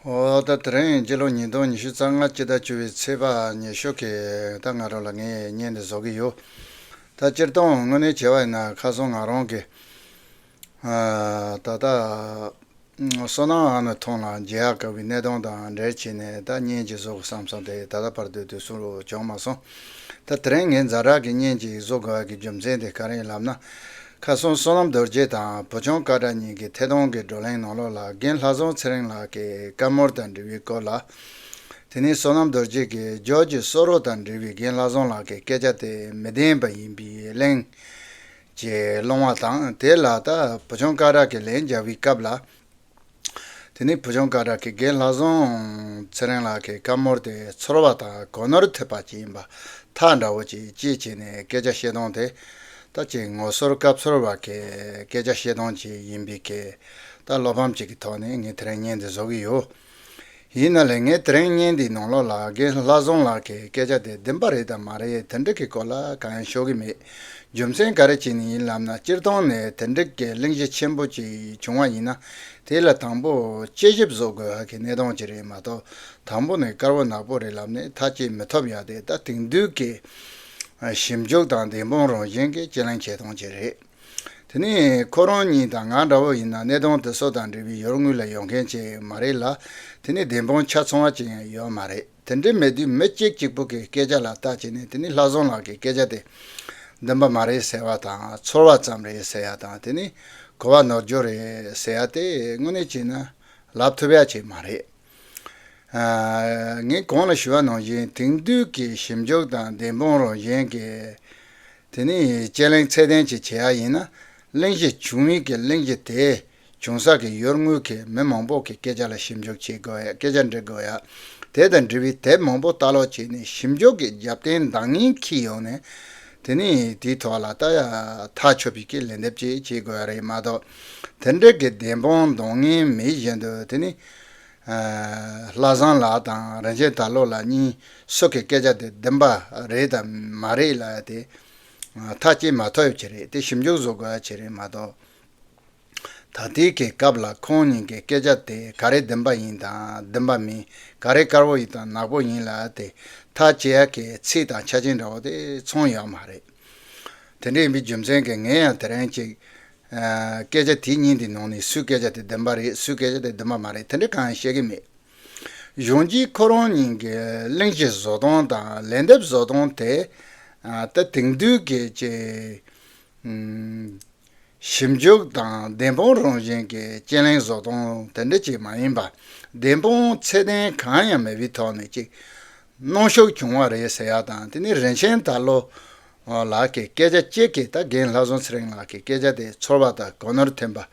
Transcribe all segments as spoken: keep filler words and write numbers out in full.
འོ་ད་དེ་རིང་སྤྱི་ལོ་ཉིས་སྟོང་ཉི་ཤུ་རྩ་ལྔ་སྤྱི་ཟླ་བཅུ་པའི་ཚེས་པ་ཉི་ཤུ་གི་ད་ང་རང་ལ་ངས་བརྙན་འདི་བཟོ་གི་ཡོད། ད་སྤྱིར་བཏང་དངོས་གནས་བྱས་པ་ཡིན་ན་ཁ་སང་ང་རང་གི་ཨ་ད་ལྟ་སོ་ནམ་ཨ་ནི་ཐོང་ལ་མཇལ་ཡག་དཀའ་བའི་གནས་སྟངས་དང་འབྲེལ་བྱས་ནས་ད་བརྙན་ཅིག་བཟོ་དགོས་བསམ་སོང་སྟེ། ད་ལྟ་བར་དུ་དུས་སུ་བྱུང་མ་སོང་། ད་དེ་རིང་ངས་ཛ་དྲག་གི་བརྙན་ཅིག་བཟོ་དགོས་པ་གི་རྒྱུ་མཚན་དེ་ག་རེ་ཡིན་ལབ་ན། ཁ་སང་བསོད་ནམས་རྡོ་རྗེ་དང་བུ་ཆུང་ཀ་བྲག་གཉིས་ཀྱི་ཐད་གཏོང་གི་བགྲོ་གླེང་ནང་ལོགས་ལ་རྒན་ལྷ་བཟང་ཚེ་རིང་ལགས་ཀྱི་བཀའ་མོལ་དང་འབྲེལ་བའི་སྐོར་ལ། དེ་ནས་བསོད་ནམས་རྡོ་རྗེ་གིས་ཇོ་ཇི་བསོད་རོགས་དང་འབྲེལ་བའི་རྒན་ལྷ་བཟང་ལགས་ཀྱི་སྐད་ཆ་དེ་མི་བདེན་པ་ཡིན་པའི་གླེང་ཅེས་སློང་བ་དང་། དེ་ལ་ད་བུ་ཆུང་ཀ་བྲག་གིས་ལན་རྒྱག་པའི་སྐབས་ལ། དེ་ནས་བུ་ཆུང་ཀ་བྲག་གིས་རྒན་ལྷ་བཟང་ཚེ་རིང་ལགས་ཀྱི་བཀའ་མོལ་དེ་ཚོར་བ་དང་གོ་ནོར་ཐེབས་པ་ཅིག་ཡིན་པ་ཐག་འདྲ་བོ་ཅིག་ཅིག་བྱས་ནས་སྐད་ཆ་བཤད་སྟངས་དེ་ད་ཅིག་ངོ་སོར་སྐབས་འཚོལ་བ་གི་སྐད་ཆ་བཤད་སྟངས་ཅིག་ཡིན་པའི་གི་ད་བློ་ཕམ་ཅིག་གི་ཐོག་ནས་ངས་དེ་རིང་བརྙན་འདི་བཟོ་གི་ཡོད། ཡིན་ན་ལས་ངས་དེ་རིང་བརྙན་འདིའི་ནང་ལོགས་ལ་རྒན་ལྷ་བཟང་ལགས་ཀྱི་སྐད་ཆ་དེ་བདེན་པ་རེད་དམ་མ་རེད་དེ་འདྲ་གི་སྐོར་ལ་གང་ཡང་ཤོད་གི་མེད། རྒྱུ་མཚན་ག་རེ་བྱས་ནས་ཡིན་ལབ་ན། སྤྱིར་བཏང་ནས་དེ་འདྲ་གི་གླེང་གཞི་ཆེན་པོ་ཅིག་བྱུང་བ་ཡིན་ན། དེ་ལ་དང་པོ་དཔྱད་ཞིབ་བཟོ་དགོས་ཡག་གི་གནས་སྟངས་ཅིག་རེད་མ་གཏོགས། དང་པོ་ནས་དཀར་པོ་ནག་པོ་རེད་ལབ་ནས་ཐག་བཅད་མི་ཐུབ་ཡག་དེ་ད་དེང་དུས་ཀྱི་ཞིབ་འཇུག་དང་བདེན་དཔང་རང་བཞིན་གྱི་དཔྱད་གླེང་བྱེད་སྟངས་ཅིག་རེད། དེ་ནས་ཁོ་རང་གཉིས་དང་ང་འདྲ་བོ་ཡིན་ན་གནད་དོན་དེ་ཚོ་དང་འབྲེལ་བའི་ཡུལ་དངོས་ལ་ཡོང་མཁན་ཅིག་མ་རེད་ལ། དེ་ནས་བདེན་དཔང་ཆ་ཚང་བ་ཅིག་ཡང་ཡོད་མ་རེད། དེ་འདྲ་མེད་དུས་མི་གཅིག་གཅིག་པུ་གི་སྐད་ཆ་ལ་བལྟས་བྱས་ནས། དེ་ནས་ལྷ་བཟང་ལགས་ཀྱི་སྐད་ཆ་དེ་བདེན་པ་མ་རེད་ཟེར་བ་དང་། ཚོར་བ་ཙམ་རེད་ཟེར་ཡག་དང་། དེ་ནས་གོ་བ་ནོར་འགྲོ་རེད་ཟེར་ཡག་དེ་དངོས་གནས་བྱས་ན་ལབ་ཐུབ་ཡག་ཅིག་མ་རེད། ཨ། ངས་གོང་ལ་ཞུ་བ་ནང་བཞིན་དེང་དུས་ཀྱི་ཞིབ་འཇུག་དང་བདེན་དཔང་རང་བཞིན་གྱི་དེ་ནི་དཔྱད་གླེང་ཚད་ལྡན་ཅིག་བྱེད་ཡག་ཡིན་ན། གླེང་གཞི་བྱུང་བའི་གི་གླེང་གཞི་དེ་བྱུང་ས་གི་ཡུལ་དངོས་ཀྱི་མི་མང་པོ་གི་སྐད་ཆ་ལ་ཞིབ་འཇུག་བྱེད་དགོས་ཡག་སྐད་ཆ་འདྲི་དགོས་ཡག་དེ་དང་འབྲེལ་བའི་དེབ་མང་པོ་ལྟ་ཀློག་བྱས་ནས་ཞིབ་འཇུག་གི་རྒྱབ་རྟེན་འདང་ངེས་འཁྱེར་ཡོང་ནས། དེ་ནི་དེའི་ཐོག་ལ་ལྟ་ཡག་ཐག་ཆོད་པའི་གི་ལན་འདེབས་ཅིག་བྱེད་དགོས་ཡག་རེད་མ་གཏོགས། དེ་འདྲ་གི་བདེན་དཔང་འདང་ངེས་མེད་བཞིན་དུ། དེ་ནི་ལྷ་བཟང་ལགས་དང་རིན་ཆེན་དར་ལོ་ལགས་གཉིས་སུ་གི་སྐད་ཆ་དེ་བདེན་པ་རེད་དམ་མ་རེད་ལབ་ཡག་དེ་ཐག་བཅད་མ་ཐུབ་ཡག་ཅིག་རེད། དེ་ཞིབ་འཇུག་བཟོ་དགོས་ཡག་ཅིག་རེད་མ་གཏོགས། ད་ལྟའི་གི་སྐབས་ལ་ཁོང་གཉིས་ཀྱི་སྐད་ཆ་དེ་ག་རེ་བདེན་པ་ཡིན་དང་བདེན་པ་མིན། ག་རེ་དཀར་པོ་ཡིན་དང་ནག་པོ་ཡིན་ལབ་ཡག་དེ་ཐག་བཅད་ཡག་གི་ཚིག་དང་ཆ་རྐྱེན་འདྲ་བོ་དེ་ཚང་ཡོད་མ་རེད། དེ་འདྲ་ཡིན་པའི་རྒྱུ་མཚན་གྱིས་ངས་ཡང་དེ་རིང་ཅིག་ཨ། སྐད་ཆ་དེ་གཉིས་དེ་ནང་ནས་སུའི་སྐད་ཆ་དེ་བདེན་པ་རེད། སུའི་སྐད་ཆ་དེ་བདེན་པ་མ་རེད། དེ་འདྲ་གང་ཡང་བཤད་ཀྱི་མེད། གཞུང་གཅིག་ཁོ་རང་གཉིས་ཀྱི་གླེང་གཞི་བཟོ་སྟངས་དང་ལན་འདེབས་བཟོ་སྟངས་དེ། ཨ། ད་དེང་དུས་ཀྱི་ཅིག་ཨུམ། ཞིབ་འཇུག་དང་བདེན་དཔང་རང་བཞིན་གྱི་དཔྱད་གླེང་བཟོ་སྟངས་དེ་འདྲ་ཅིག་མ་ཡིན་པ། བདེན་དཔང་ཚད་ལྡན་གང་ཡང་མེད་པའི་ཐོག་ནས་ཅིག་གནོན་ཤུགས་བྱུང་བ་རེད་ཟེར་ཡག་དང་། དེ་ནི་རིན་ཆེན་དར་ལོ་ལགས་ཀྱི་སྐད་ཆ་གཅིག་གིས་ད་རྒན་ལྷ་བཟང་ཚེ་རིང་ལགས་ཀྱི་སྐད་ཆ་དེ་ཚོར་བ་དང་གོ་ནོར་ཐེབས་པ་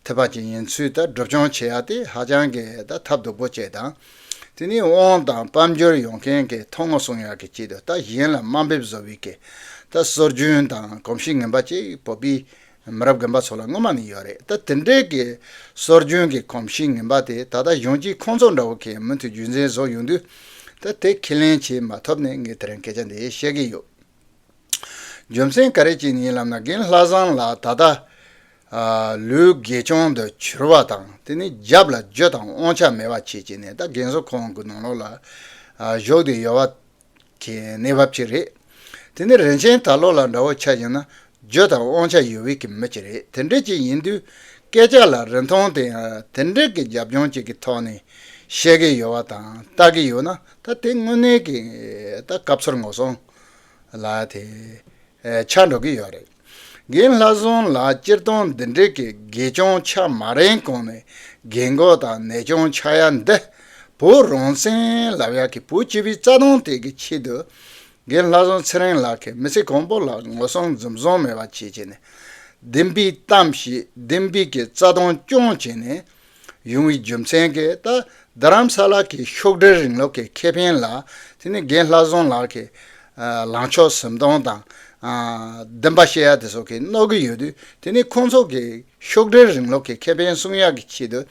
ཐེབས་པ་ཅིག་ཡིན་ཚུལ་ད་སྒྲུབ་སྦྱོང་བྱེད་ཡག་དེ་ཧ་ཅང་གི་ད་ཐབས་སྡུག་པོ་ཅིག་དང་། དེ་ནི་དབང་དང་དཔལ་འབྱོར་ཡོང་མཁན་གྱི་ཐོན་དངོས་སྲུང་ཡག་གི་ཆེད་དུ་ད་གཞན་ལ་དམའ་འབེབས་བཟོ་བའི་གི་ད་སྲོལ་རྒྱུན་དང་གོམས་གཤིས་ངན་པ་ཅིག་བོད་པའི་མི་རབས་རྒན་པ་ཚོ་ལ་སྔོན་མ་ནས་ཡོད་རེད། ད་དེ་འདྲའི་གི་སྲོལ་རྒྱུན་གྱི་གོམས་གཤིས་ངན་པ་དེ་ད་ལྟ་གཞུང་གཅིག་ཁོང་ཚོ་འདྲ་བོ་གིས་མུ་མཐུད་རྒྱུན་འཛིན་བཟོ་ཡོང་དུས། ད་དེ་ཁས་ལེན་བྱེད་མ་ཐུབ་ནས་ངས་དེ་རིང་སྐད་ཆ་འདི་བཤད་ཀྱི་ཡོད། རྒྱུ་མཚན་ག་རེ་བྱས་ནས་ཡིན་ལབ་ན། རྒན་ལྷ་བཟང་ལགས་ད་ལྟ་ཨ། ལུས་དགེ་སྦྱོང་དུ་གྱུར་བ་དང་། དེ་ནི་རྒྱབ་ལ་རྒྱུ་དང་དབང་ཆ་མེད་པ་བྱས་བྱས་ནས་ད་རྒན་གསོ་ཁང་གི་ནང་ལོགས་ལ་ཨ། བཞུགས་བསྡད་ཡོད་པ་གི་གནས་བབ་ཅིག་རེད། དེ་ནི་རིན་ཆེན་དར་ལོ་ལགས་འདྲ་བོ་ཆ་བཞག་ན་རྒྱུ་དང་དབང་ཆ་ཡོད་པའི་གི་མི་ཅིག་རེད། དེ་འདྲ་ཅིག་ཡིན་དུས་སྐད་ཆ་ལ་རིན་ཐང་དེ་ཡང་དེ་འདྲ་གི་རྒྱབ་ལྗོངས་ཅིག་གི་ཐོག་ནས་བཤད་ཀྱི་ཡོད་པ་དང་ལྟ་གི་ཡོད་ན། ད་དེ་དངོས་གནས་ཀྱི་ད་སྐབས་འཚོལ་ངོ་སྲུང་ལ་དེ་ཆགས་འགྲོ་གི་ཡོད་རེད། རྒན་ལྷ་བཟང་ལགས་སྤྱིར་བཏང་འདི་འདྲའི་གི་དགེ་སྦྱོང་ཆ་མ་རན་གོང་ནས་རྒན་གོག་དང་ནད་སྐྱོང་ཆགས་ཡ་འདི། བོད་རང་བཙན་ལབ་ཡ་གི་བོད་སྤྱི་པའི་རྩ་དོན་དེ་གི་ཆེད་དུ། རྒན་ལྷ་བཟང་ཚེ་རིང་ལགས་ཀྱིས་མི་ཚེ་གང་པོ་ལ་ངོ་སྲུང་འཛུམ་བཟང་མེད་པ་བྱས་བྱས་ནས། བདེན་པའི་གཏམ་བཤད། བདེན་པའི་གི་རྩ་དོན་སྐྱོང་བྱས་ནས་ཡོང་བའི་རྒྱུ་མཚན་གྱིས། ད་རྡ་རམ་ས་ལ་གི་ཤོག་སྒྲིལ་རིང་ལུགས་ཀྱི་ཁེ་ཕན་ལ། དེ་ནི་རྒན་ལྷ་བཟང་ལགས་ཀྱི་ཨ། ལངས་ཕྱོགས་ཟིན་སྟངས་དང་། ཨ། བདེན་པ་བཤད་ཡ་དེ་ཚོ་གི་གནོད་གི་ཡོད་དུས། དེ་ནི་ཁོང་ཚོ་གི་ཤོག་སྒྲིལ་རིང་ལུགས་ཀྱི་ཁེ་ཕན་སྲུང་ཡག་གི་ཆེད་དུ།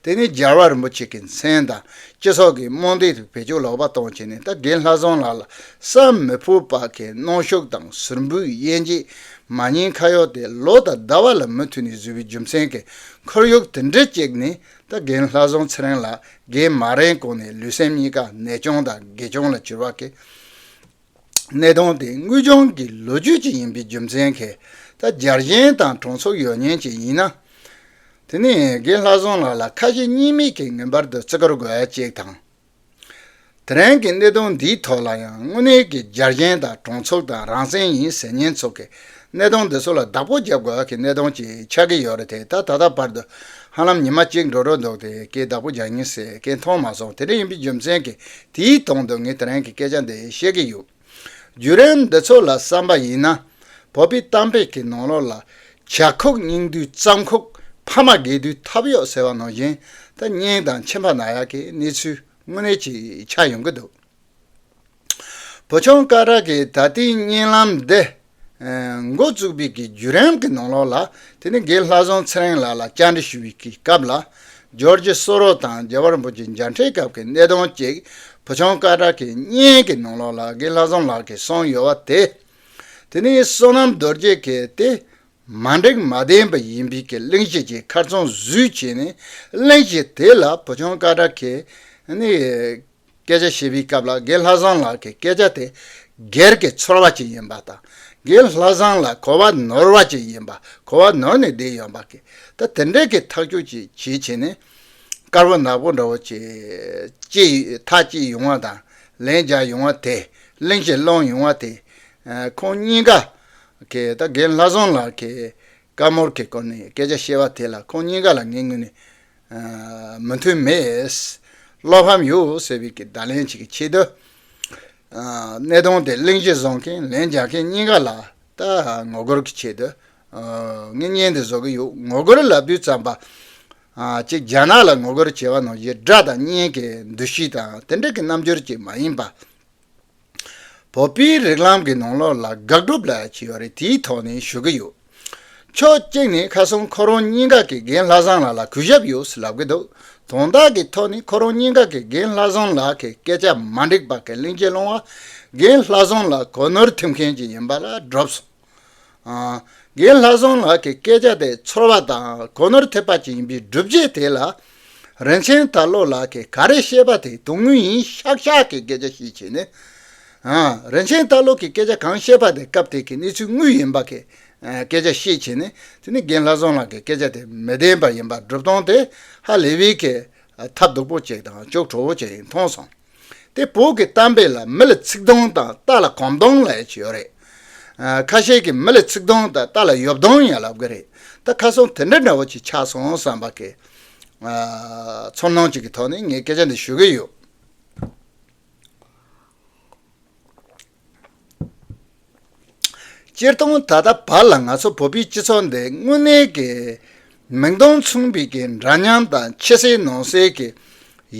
དེ་ནས་རྒྱལ་བ་རིན་པོ་ཆེ་གི་མཚན་དང་སྤྱི་ཚོགས་ཀྱི་རྨོངས་དད་དེ་བེད་སྤྱོད་ལོག་པ་གཏོང་བྱས་ནས། ད་རྒན་ལྷ་བཟང་ལགས་ལ་བསམ་མི་ཕོད་པ་གི་གནོན་ཤུགས་དང་ཟུར་འབུད་དབྱེ་འབྱེད་མ་ཉན་ཁ་གཡོག་དེ་ལོ་དང་ཟླ་བ་ལ་མུ་མཐུད་ནས་བཟོས་པའི་རྒྱུ་མཚན་གྱིས། ཁོར་ཡུག་དེ་འདྲ་ཅིག་ནས་ད་རྒན་ལྷ་བཟང་ཚེ་རིང་ལགས་རྒན་མ་རན་གོང་ནས་ལུས་སེམས་གཉིས་ཀ་ནད་གཅོང་དང་དགེ་གཅོང་ལ་གྱུར་བ་གི་གནད་དོན་དེ་དངོས་བྱུང་གི་ལོ་རྒྱུས་ཅིག་ཡིན་པའི་རྒྱུ་མཚན་གྱིས། ད་རྒྱལ་ཞེན་དང་གྲོང་ཚོར་ཡོད་མཁན་ཅིག་ཡིན་ན། དེ་ནས་རྒན་ལྷ་བཟང་ལགས་ལ་ཁ་ཞེ་གཉིས་མེད་ཀྱིས་ངེས་པར་དུ་བརྩི་བཀུར་དགོས་ཡ་ཅིག་དང་། དེ་རིང་གི་གནད་དོན་འདིའི་ཐོག་ལ་ཡང་དངོས་གནས་ཀྱི་རྒྱལ་ཞེན་དང་གྲོང་ཚོར་དང་རང་བཙན་ཡིན་ཟེར་མཁན་ཚོ་གིས་གནད་དོན་འདི་ཚོ་ལ་བདག་པོ་རྒྱབ་དགོས་ཡ་གི་གནད་དོན་ཅིག་ཆགས་ཀྱི་ཡོད་རེད་དེ། ད་ད་ལྟ་བར་དུ་ཧ་ལམ་ཉི་མ་གཅིག་འགྲོ་འགྲོ་འདུག་དེ་སྐད་བདག་པོ་རྒྱག་མཁན་ཟེར་མཁན་མཐོང་མ་སོང་། དེ་འདྲ་ཡིན་པའི་རྒྱུ་མཚན་གྱིས་དེའི་དོན་དུ་ངས་དེ་རིང་གི་སྐད་ཆ་འདི་བཤད་ཀྱི་ཡོད། བརྒྱུད་རིམ་འདི་ཚོ་ལ་བསམ་པ་ཡིན་ན། བོད་པའི་གཏམ་དཔེ་གི་ནང་ལོགས་ལ། བྱ་ཁོག་རྙིང་དུས་རྩམ་ཁོག་ཕ་མ་རྒས་དུས་ཐབ་གཡོག་ཟེར་བ་ནང་བཞིན། ད་གཉེན་དང་ཁྱིམ་པ་ན་ཡག་གི་གནས་ཚུལ་དངོས་གནས་ཅིག་ཆགས་ཡོང་གི་འདུག་བུ་ཆུང་ཀ་ར་གི་ད་ལྟའི་གཉེན་ལམ་འདི་འགོ་བཙུགས་པའི་གི་བརྒྱུད་རིམ་གི་ནང་ལོགས་ལ། དེ་ནས་རྒན་ལྷ་བཟང་ཚེ་རིང་ལགས་ལ་བཅར་འདྲི་ཞུ་བའི་གི་སྐབས་ལ། ཇོར་ཇི་བསོད་རོགས་དང་རྒྱལ་བ་རིན་པོ་ཆེ་མཇལ་འཕྲད་སྐབས་ཀྱི་གནད་དོན་གཅིག་བུ་ཆུང་ཀ་ར་གི་གཉེན་གྱི་ནང་ལོགས་ལ་རྒན་ལྷ་བཟང་ལགས་ཀྱིས་གསུངས་ཡོད་པ་དེ། དེ་ནས་བསོད་ནམས་རྡོ་རྗེ་གིས་དེ་མ་འགྲིག་མ་བདེན་པ་ཡིན་པའི་གི་གླེང་གཞི་ཅིག་ཁ་རྩང་བཟོས་བྱས་ནས། གླེང་གཞི་དེ་ལ་བུ་ཆུང་ཀ་ར་གིས་ནི་སྐད་ཆ་བཤད་པའི་སྐབས་ལ། རྒན་ལྷ་བཟང་ལགས་ཀྱི་སྐད་ཆ་དེ་སྒེར་གྱི་ཚོར་བ་ཅིག་ཡིན་པ་དང་། རྒན་ལྷ་བཟང་ལ་གོ་བ་ནོར་བ་ཅིག་ཡིན་པ། གོ་བ་ནོར་ནས་བསྡད་ཡོད་པ་གི། ད་དེ་འདྲའི་གི་ཐག་གཅོད་ཅིག་བྱེད་བྱས་ནས། དཀར་པོ་ནག་པོ་འདྲ་བོ་ཅིག་ཅིག་ཐག་གཅིག་ཡོང་བ་དང་། ལན་རྒྱག་ཡོང་བ་དེ། གླེང་གཞི་སློང་ཡོང་བ་དེ། ཁོང་གཉིས་ཀ་གི། ད་རྒན་ལྷ་བཟང་ལགས་ཀྱི་བཀའ་མོལ་གྱི་སྐོར་ནས་སྐད་ཆ་བཤད་པ་དེ་ལ། ཁོང་གཉིས་ཀ་ལ་ངས་ངོས་ནས་མོས་མཐུན་མེད། བློ་ཕམ་ཡོད་ཟེར་བའི་གི་བརྡ་ལན་ཅིག་གི་ཆེད་དུ། གནད་དོན་དེ་གླེང་གཞི་བཟོ་མཁན་ལན་རྒྱག་མཁན་གཉིས་ཀ་ལ་ད་ངོ་རྒོལ་གྱི་ཆེད་དུ་ངས་བརྙན་དེ་བཟོ་གི་ཡོད། ངོ་རྒོལ་ལབ་དུས་ཙམ་པ། ཅིག་རྒྱ་ནག་ལ་ངོ་རྒོལ་བྱས་པ་ནང་བཞིན་དགྲ་དང་གཉེན་གྱི་འདུ་ཤེས་དང་དེ་འདྲ་གི་རྣམ་འགྱུར་ཅིག་མ་ཡིན་པ། བོད་པའི་རིགས་ལམ་གྱི་ནང་ལོགས་ལ་དགག་སྒྲུབ་ལབ་ཡ་ཅིག་ཡོད་རེད། དེའི་ཐོག་ནས་ཞུ་གི་ཡོད། ཕྱོགས་གཅིག་ནས་ཁ་སང་ཁོ་རང་གཉིས་ཀ་གིས་རྒན་ལྷ་བཟང་ལགས་ལ་གུས་ཞབས་ཡོད་ཟེར་ལབ་གི་འདུག་དོན་དག་གི་ཐོག་ནས་ཁོ་རང་གཉིས་ཀ་གིས་རྒན་ལྷ་བཟང་ལགས་ཀྱི་སྐད་ཆ་མ་འགྲིག་པ་གི་གླེང་གཞི་སློང་བ། རྒན་ལྷ་བཟང་ལགས་གོ་ནོར་ཐེབས་མཁན་ཅིག་ཡིན་པ་ལ་སྒྲུབ་སོང་། ཨ། རྒན་ལྷ་བཟང་ལགས་ཀྱི་སྐད་ཆ་དེ་ཚོར་བ་དང་གོ་ནོར་ཐེབས་པ་ཅིག་ཡིན་པའི་སྒྲུབ་བྱེད་དེ་ལ། རིན་ཆེན་དར་ལོ་ལགས་ཀྱིས་ག་རེ་བཤད་པ་དེ་དོན་དངོས་ཡིན་ཤག་ཤག་གི་སྐད་ཆ་བཤད་བྱས་ནས། ཨ། རིན་ཆེན་དར་ལོ་གིས་སྐད་ཆ་གང་བཤད་པ་དེ་སྐབས་དེ་གི་གནས་ཚུལ་དངོས་ཡིན་པ་གི་སྐད་ཆ་བཤད་བྱས་ནས། དེ་ནི་རྒན་ལྷ་བཟང་ལགས་ཀྱི་སྐད་ཆ་དེ་མི་བདེན་པ་ཡིན་པ་སྒྲུབ་སྟངས་དེ་ཧ་ལས་པའི་གི་ཐབས་སྡུག་པོ་ཅིག་དང་ལྕོགས་གྲོགས་པོ་ཅིག་ཡིན་མཐོང་སོང་། དེ་བོད་ཀྱི་གཏམ་དཔེ་ལ་མི་ལ་ཚིག་སྡང་དང་རྟ་ལ་གོམ་སྡང་ལབ་ཡ་ཅིག་ཡོད་རེད། ཨ། ཁ་ཤས་ཀྱིས་མི་ལ་ཚིག་སྡང་དང་རྟ་ལ་ཡོབ་སྡང་ཡང་ལབ་གི་རེད། ད་ཁ་སང་དེ་འདྲ་འདྲ་བོ་ཅིག་ཆགས་སོང་བསམ་པ་གི། ཨ། ཚོར་སྣང་ཅིག་གི་ཐོག་ནས་ངས་སྐད་ཆ་འདི་ཞུ་གི་ཡོད། སྤྱིར་བཏང་ད་ལྟ་བར་ལ་ང་ཚོ་བོད་པའི་སྤྱི་ཚོགས་འདི་དངོས་གནས་ཀྱི་མིང་དོན་མཚུངས་པའི་གི་འདྲ་མཉམ་དང་ཕྱི་གསལ་ནང་གསལ་གྱི་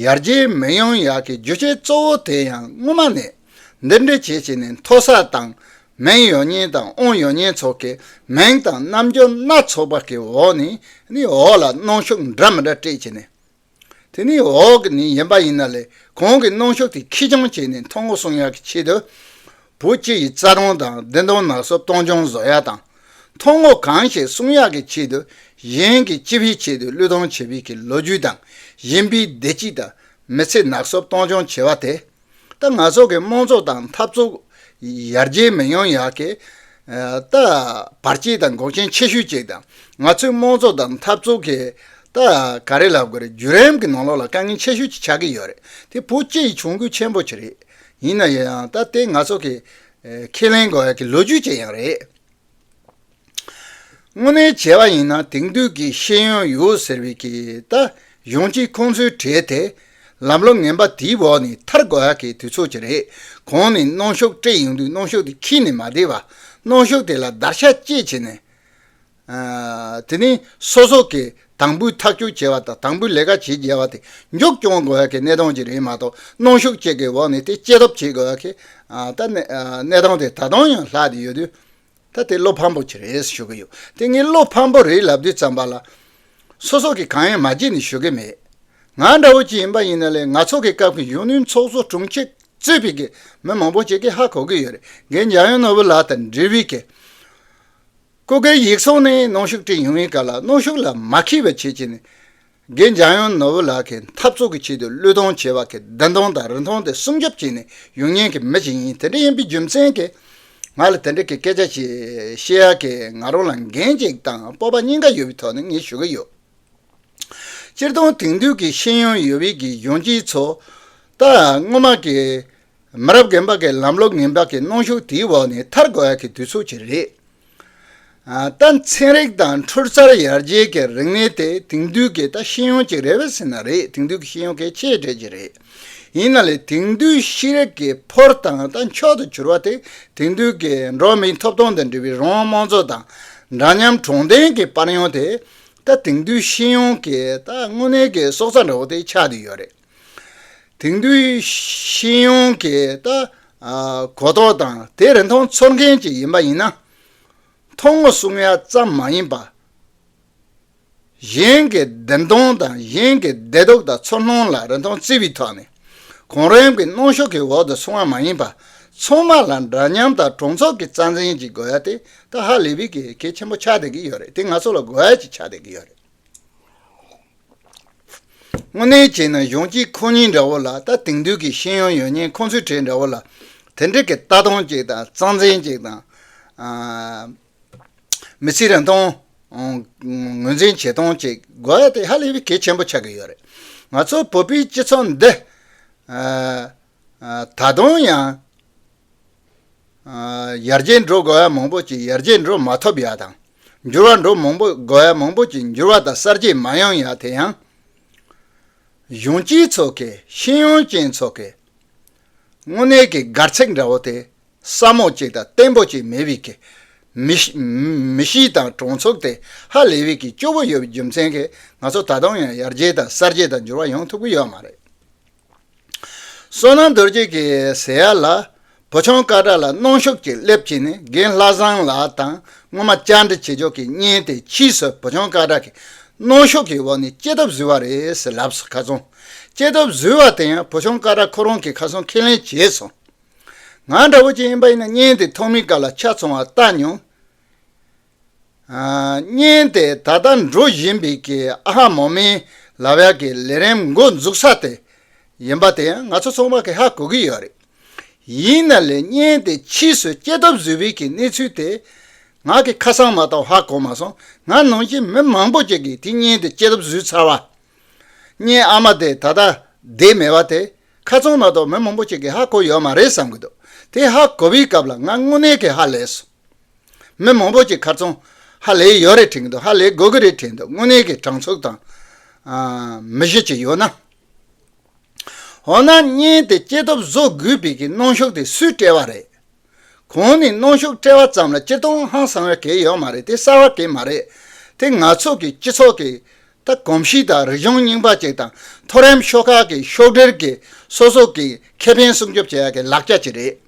ཡར་རྒྱས་མི་ཡོང་ཡག་གི་རྒྱུ་རྐྱེན་གཙོ་བོ་དེ་ཡང་སྔོན་མ་ནས་འདི་འདྲ་བྱས་བྱས་ནས་མཐོ་ས་དང་མིང་ཡོད་མཁན་དང་དབང་ཡོད་མཁན་ཚོ་གི་མིང་དང་རྣམ་འགྱུར་སྣ་ཚོགས་པ་གི་འོག་ནས་ནི་འོག་ལ་གནོན་ཤུགས་འདྲ་མི་འདྲ་སྤྲད་བྱས་ནས། དེ་ནི་འོག་གི་ནི་ཡིན་པ་ཡིན་ན་ལས་གོང་གི་གནོན་ཤུགས་དེ་ཁེར་རྐྱང་བྱས་ནས་ཐོ་ངོ་སྲུང་ཡག་གི་ཆེད་དུ། བོད་སྤྱི་ཡི་རྩ་དོན་དང་བདེན་དོན་ནག་སོབ་གཏོང་སྦྱོང་བཟོ་ཡ་དང་། ཐོ་ངོ་གང་ཞིག་སྲུང་ཡག་གི་ཆེད་དུ། གཞན་གྱི་སྤྱི་པའི་ཆེད་དུ་བློས་གཏོང་བྱེད་པའི་གི་ལོ་རྒྱུས་དང་། གཞན་པའི་བདེ་སྐྱིད་དང་མི་ཚེ་ནག་སོབ་གཏོང་སྦྱོང་བྱེད་པ་དེ། ད་ང་ཚོ་གི་དམངས་གཙོ་དང་འཐབ་རྩོད་ཡར་རྒྱས་མི་ཡོང་ཡག་གི། ཨ། ད་བར་ཆད་དང་འགོག་རྐྱེན་ཆེ་ཤོས་གཅིག་དང་། ང་ཚོའི་དམངས་གཙོ་དང་འཐབ་རྩོད་ཀྱི་ད་ག་རེ་ལབ་དགོས་རེད། བརྒྱུད་རིམ་གྱི་ནང་ལོགས་ལ་དཀའ་ངལ་ཆེ་ཤོས་ཅིག་ཆགས་ཀྱི་ཡོད་རེད། དེ་བོད་སྤྱི་ཡི་གྱོང་གུད་ཆེན་པོ་ཅིག་རེད། ཡིན་ན་ཡང་ད་དེ་ང་ཚོ་གི་ཨ་ཁས་ལེན་དགོས་ཡག་གི་ལོ་རྒྱུས་ཅིག་ཡང་རེད། དངོས་གནས་བྱས་པ་ཡིན་ན་དེང་དུས་ཀྱི་ཤེས་ཡོན་ཡོད་ཟེར་བའི་གི་ད་གཞུང་གཅིག་ཁོང་ཚོའི་གྲས་དེ་ལམ་ལུགས་ངན་པ་དེའི་འོག་ནས་ཐར་དགོས་ཡག་གི་དུས་ཚོད་ཅིག་རེད། གོང་ནས་གནོན་ཤུགས་སྤྲད་ཡོང་དུས་གནོན་ཤུགས་དེ་ཁྱིལ་ནས་མ་བསྡད་པ། གནོན་ཤུགས་དེ་ལ་བརྡར་ཤ་བཅད་བྱས་ནས། ཨ། དེ་ནས་སོ་སོ་གི་དང་པོའི་ཐག་གཅོད་བྱས་པ་དང་དང་པོའི་ལས་ཀ་བྱེད་བརྒྱབ་པ་དེ་མཇུག་སྐྱོང་དགོས་ཡག་གི་གནད་དོན་ཅིག་རེད་མ་གཏོགས། གནོན་ཤུགས་བཅས་ཀྱི་འོག་ནས་དེ་སྐྱེ་སྟོབས་བྱེད་དགོས་ཡག་གི། ཨ། ད་གནས་ཨ་གནས་སྟངས་དེ་ད་དུང་ཡང་ལྷག་བསྡད་ཡོད་དུས། ད་དེ་བློ་ཕམ་པོ་ཅིག་རེད་ཞུ་གི་ཡོད། དེ་ངས་བློ་ཕམ་པོ་རེད་ལབ་དུས་ཙམ་པ་ལ། སོ་སོ་གིས་གང་ཡང་མ་བརྗེད་ནས་ཞུ་གི་མེད། ང་འདྲ་བོ་ཅིག་ཡིན་པ་ཡིན་ན་ལས་ང་ཚོ་གི་སྐབས་ཀྱི་གཞོན་ནུའི་ཚོགས་གཙོ་དྲུང་ཆེ་གཙོས་པའི་གི་མི་མང་པོ་ཅིག་གིས་ཧ་གོ་གི་ཡོད་རེད། རྒན་འཇམ་དབྱངས་ནོར་བུ་ལགས་དང་འབྲེལ་བའི་གི་སྐུ་སྒེར་ཡིག་ཚང་ནས་གནོན་ཤུགས་སྤྲད་ཡོང་བའི་སྐབས་ལ་གནོན་ཤུགས་ལ་མ་འཁྱེར་བ་བྱེད་ཀྱི་ནས། རྒན་འཇམ་དབྱངས་ནོར་བུ་ལགས་ཀྱི་འཐབ་རྩོད་ཀྱི་ཆེད་དུ་བློས་གཏོང་བྱས་པ་གི་བདེན་དོན་དང་རིན་ཐང་དེ་སྲུང་སྐྱོབ་བྱས་ནས་ཡོང་མཁན་གྱི་མི་ཞིག་ཡིན། དེ་འདྲ་ཡིན་པའི་རྒྱུ་མཚན་གྱིས་ང་ལ་དེ་འདྲ་གི་སྐད་ཆ་ཞིག་བཤད་ཡག་གི་ང་རང་ལ་འགན་ཅིག་དང་སྤོབས་པ་གཉིས་ཀ་ཡོད་པའི་ཐོག་ནས་ངས་ཞུ་གི་ཡོད། སྤྱིར་བཏང་དེང་དུས་ཀྱི་ཤེས་ཡོན་ཡོད་པའི་གི་གཞོན་སྐྱེས་ཚོ་ད་སྔོན་མ་གི་མི་རབས་རྒན་པ་གི་ལམ་ལུགས་ངན་པ་གི་གནོན་ཤུགས་དེའི་འོག་ནས་ཐར་དགོས་ཡག་གི་དུས་ཚོད་ཅིག་རེད། ཨ། ད་ཚན་རིག་དང་འཕྲུལ་རྩལ་ཡར་རྒྱས་ཀྱི་རིག་གནས་དེ་དེང་དུས་ཀྱི་ད་ཤེས་ཡོན་ཅིག་རེད་པས་ཟེར་ན་རེད། དེང་དུས་ཀྱི་ཤེས་ཡོན་གལ་ཆེ་གྲས་ཅིག་རེད། ཡིན་ན་ལས་དེང་དུས་ཤེས་རིག་གི་ཕོར་དང་ད་མཆོག་ཏུ་གྱུར་པ་དེ་དེང་དུས་ཀྱི་འགྲོ་བ་མིའི་ཐོབ་ཐང་དང་འབྲེལ་བའི་རང་དབང་དམངས་གཙོ་དང་འདྲ་མཉམ་དྲང་བདེན་གྱི་དཔལ་ཡོན་དེ་ད་དེང་དུས་ཤེས་ཡོན་གྱི་ད་དངོས་གནས་ ཀྱི་སྲོག་རྩ་འདྲ་བོ་དེ་ཆགས་བསྡད་ཡོད་རེད། དེང་དུས་ཤེས་ཡོན་གྱི་ད་ཨ་གོ་རྟོགས་དང་དེ་རིན་ཐང་ཚོར་མཁན་ཅིག་ཡིན་པ་ཡིན་ན། ཐུན་མོང་གསུང་ཡག་ཙམ་མ་ཡིན་པ། གཞན་གྱི་བདེན་དོན་དང་གཞན་གྱི་བདེ་སྡུག་དང་ཚོར་སྣང་ལ་རིན་ཐང་བརྩི་བའི་ཐོག་ནས་གོང་རིམ་གྱི་གནོན་ཤུགས་ཀྱི་འོག་ཏུ་སོང་བ་མ་ཡིན་པ། ཚང་མ་ལ་འདྲ་མཉམ་དང་གྲོང་ཚོ་གི་རྩ་འཛིན་གྱི་དགོས་ཡ་དེ་ད་ཧ་ལས་པའི་གི་གལ་ཆེན་པོ་ཆགས་བསྡད་ཀྱི་ཡོད་རེད། དེ་ང་ཚོ་ལ་དགོས་ཡ་ཅིག་ཆགས་བསྡད་ཀྱི་ཡོད་རེད། དངོས་གནས་བྱས་ན་གཞོན་སྐྱེས་ཁོ་གཉིས་འདྲ་བོ་ལ་ད་དེང་དུས་ཀྱི་ཤེས་ཡོན་ཡོད་མཁན་ཁོང་ཚོའི་གྲས་འདྲ་བོ་ལ་དེ་འདྲ་གི་ལྟ་སྟངས་ཅིག་དང་རྩ་འཛིན་ཅིག་དང་། ཨ། མི་ཚེའི་རིན་ཐང་ངོས་འཛིན་བྱེད་སྟངས་ཅིག་དགོས་ཡ་དེ་ཧ་ལས་པའི་གལ་ཆེན་པོ་ཆགས་ཀྱི་ཡོད་རེད། ང་ཚོ་བོད་པའི་སྤྱི་ཚོགས་འདི་ད་དུང་ཡང་ཡར་རྒྱས་འགྲོ་དགོས་ཡ་མང་པོ་ཅིག་ཡར་རྒྱས་འགྲོ་མ་ཐུབ་ཡ་དང་འགྱུར་བ་འགྲོ་མང་པོ་དགོས་ཡ་མང་པོ་ཅིག་འགྱུར་བ་དང་གསར་བརྗེ་མ་ཡོང་ཡ་དེ་ཡང་གཞོན་སྐྱེས་ཚོ་གི་ཤེས་ཡོན་ཅན་ཚོ་གི་དངོས་གནས་ཀྱི་སྒར་ཚིགས་འདྲ་བོ་དེ་སྲ་མོ་ཅིག་དང་བརྟན་པོ་ཅིག་མེད་པའི་གི་མི་མི་གཤིས་དང་གྲོང་ཚོ་དེ་ཧ་ལས་པའི་གི་སྐྱོ་བོ་ཡོད་པའི་རྒྱུ་མཚན་གྱིས་ང་ཚོ་ད་དུང་ཡང་ཡར་རྒྱས་དང་གསར་བརྗེ་དང་འགྱུར་བ་ཡོང་ཐུབ་ཀྱི་ཡོད་མ་རེད། བསོད་ནམས་རྡོ་རྗེ་གིས་ཟེར་ཡ་ལ། བུ་ཆུང་ཀ་ཏྲ་ལ་གནོན་ཤུགས་ཀྱིས་སླེབས་བྱས་ནས་རྒན་ལྷ་བཟང་ལགས་དང་སྔོན་མ་བཅར་འདྲི་བྱེད་ཕྱོགས་ཀྱི་བརྙན་དེ་ཕྱིས་སུ་བུ་ཆུང་ཀ་ཏྲ་གིས་གནོན་ཤུགས་ཀྱི་འོག་ནས་སྐྱེ་སྟོབས་བཟོས་པ་རེད་ཟེར་ལབ་སོང་། ཁ་སང་སྐྱེ་སྟོབས་བཟོས་པ་དེ་ཡང་བུ་ཆུང་ཀ་ཏྲ་ཁོ་རང་གིས་ཁ་སང་ཁས་ལེན་བྱས་སོང་། ང་འདྲ་བོ་ཅིག་ཡིན་པ་ཡིན་ན་བརྙན་དེ་ཐོག་མའི་སྐབས་ལ་ཆ་ཚང་བ་ལྟ་མྱོང་། ཨ། བརྙན་དེ་ད་ལྟ་འགྲོ་བཞིན་པའི་གི་ཨ་ཧ་མོ་མི་ལབ་ཡག་གི་ལས་རིམ་འགོ་འཛུགས་ས་དེ་ཡིན་པ་དེ་ཡང་ང་ཚོ་ཚང་མ་གི་ཧ་གོ་གི་ཡོད་རེད། ཡིན་ན་ལས་བརྙན་དེ་ཕྱིས་སུ་སྐྱེ་སྟོབས་བཟོས་པའི་གི་གནས་ཚུལ་དེ་ང་གི་ཁ་སང་མ་གཏོགས་ཧ་གོ་མ་སོང་། ང་ནང་བཞིན་མི་མང་པོ་ཅིག་གིས་དེ་བརྙན་དེ་སྐྱེ་སྟོབས་བཟོས་ཚར་བ། བརྙན་ཨ་མ་དེ་ད་ལྟ་བསྡད་མེད་པ་དེ་ཁ་སང་མ་གཏོགས་མི་མང་པོ་ཅིག་གིས་ཧ་གོ་ཡོད་མ་རེད་བསམ་གི་འདུག་དེ་ཧ་གོ་བའི་སྐབས་ལ་ང་དངོས་གནས་ཀྱི་ཧ་ལས་སོང་། མི་མང་པོ་ཅིག་ཁ་སང་ཧ་ལས་ཡོད་རེད་དྲན་གི་འདུག་ཧ་ལས་དགོས་གི་རེད་དྲན་འདུག་དངོས་གནས་ཀྱི་དྲང་ཚུགས་དང་། ཨ། མི་གཞི་ཅིག་ཡོད་ན། འོ་ན་བརྙན་དེ་སྐྱེ་སྟོབས་བཟོ་དགོས་པའི་གི་གནོན་ཤུགས་དེ་སུས་སྤྲད་པ་རེད། གང་ནས་གནོན་ཤུགས་སྤྲད་པ་ཙམ་ལ་སྤྱིར་བཏང་ཧང་སང་བའི་གལ་ཡོད་མ་རེད། དེ་གསར་བ་གལ་མ་རེད། དེ་ང་ཚོ་གི་སྤྱི་ཚོགས་ཀྱི་ད་གོམས་གཤིས་དང་རིག་གཞུང་རྙིང་པ་ཅིག་དང་མཐོ་རིམ་ཤོག་ཁག་གི་ཤོག་སྒྲིལ་གྱི་སོ་སོ་གི་ཁེ་ཕན་སྲུང་སྐྱོབ་བྱེད་ཡག་གི་ལག་ཆ་ཅིག་རེད།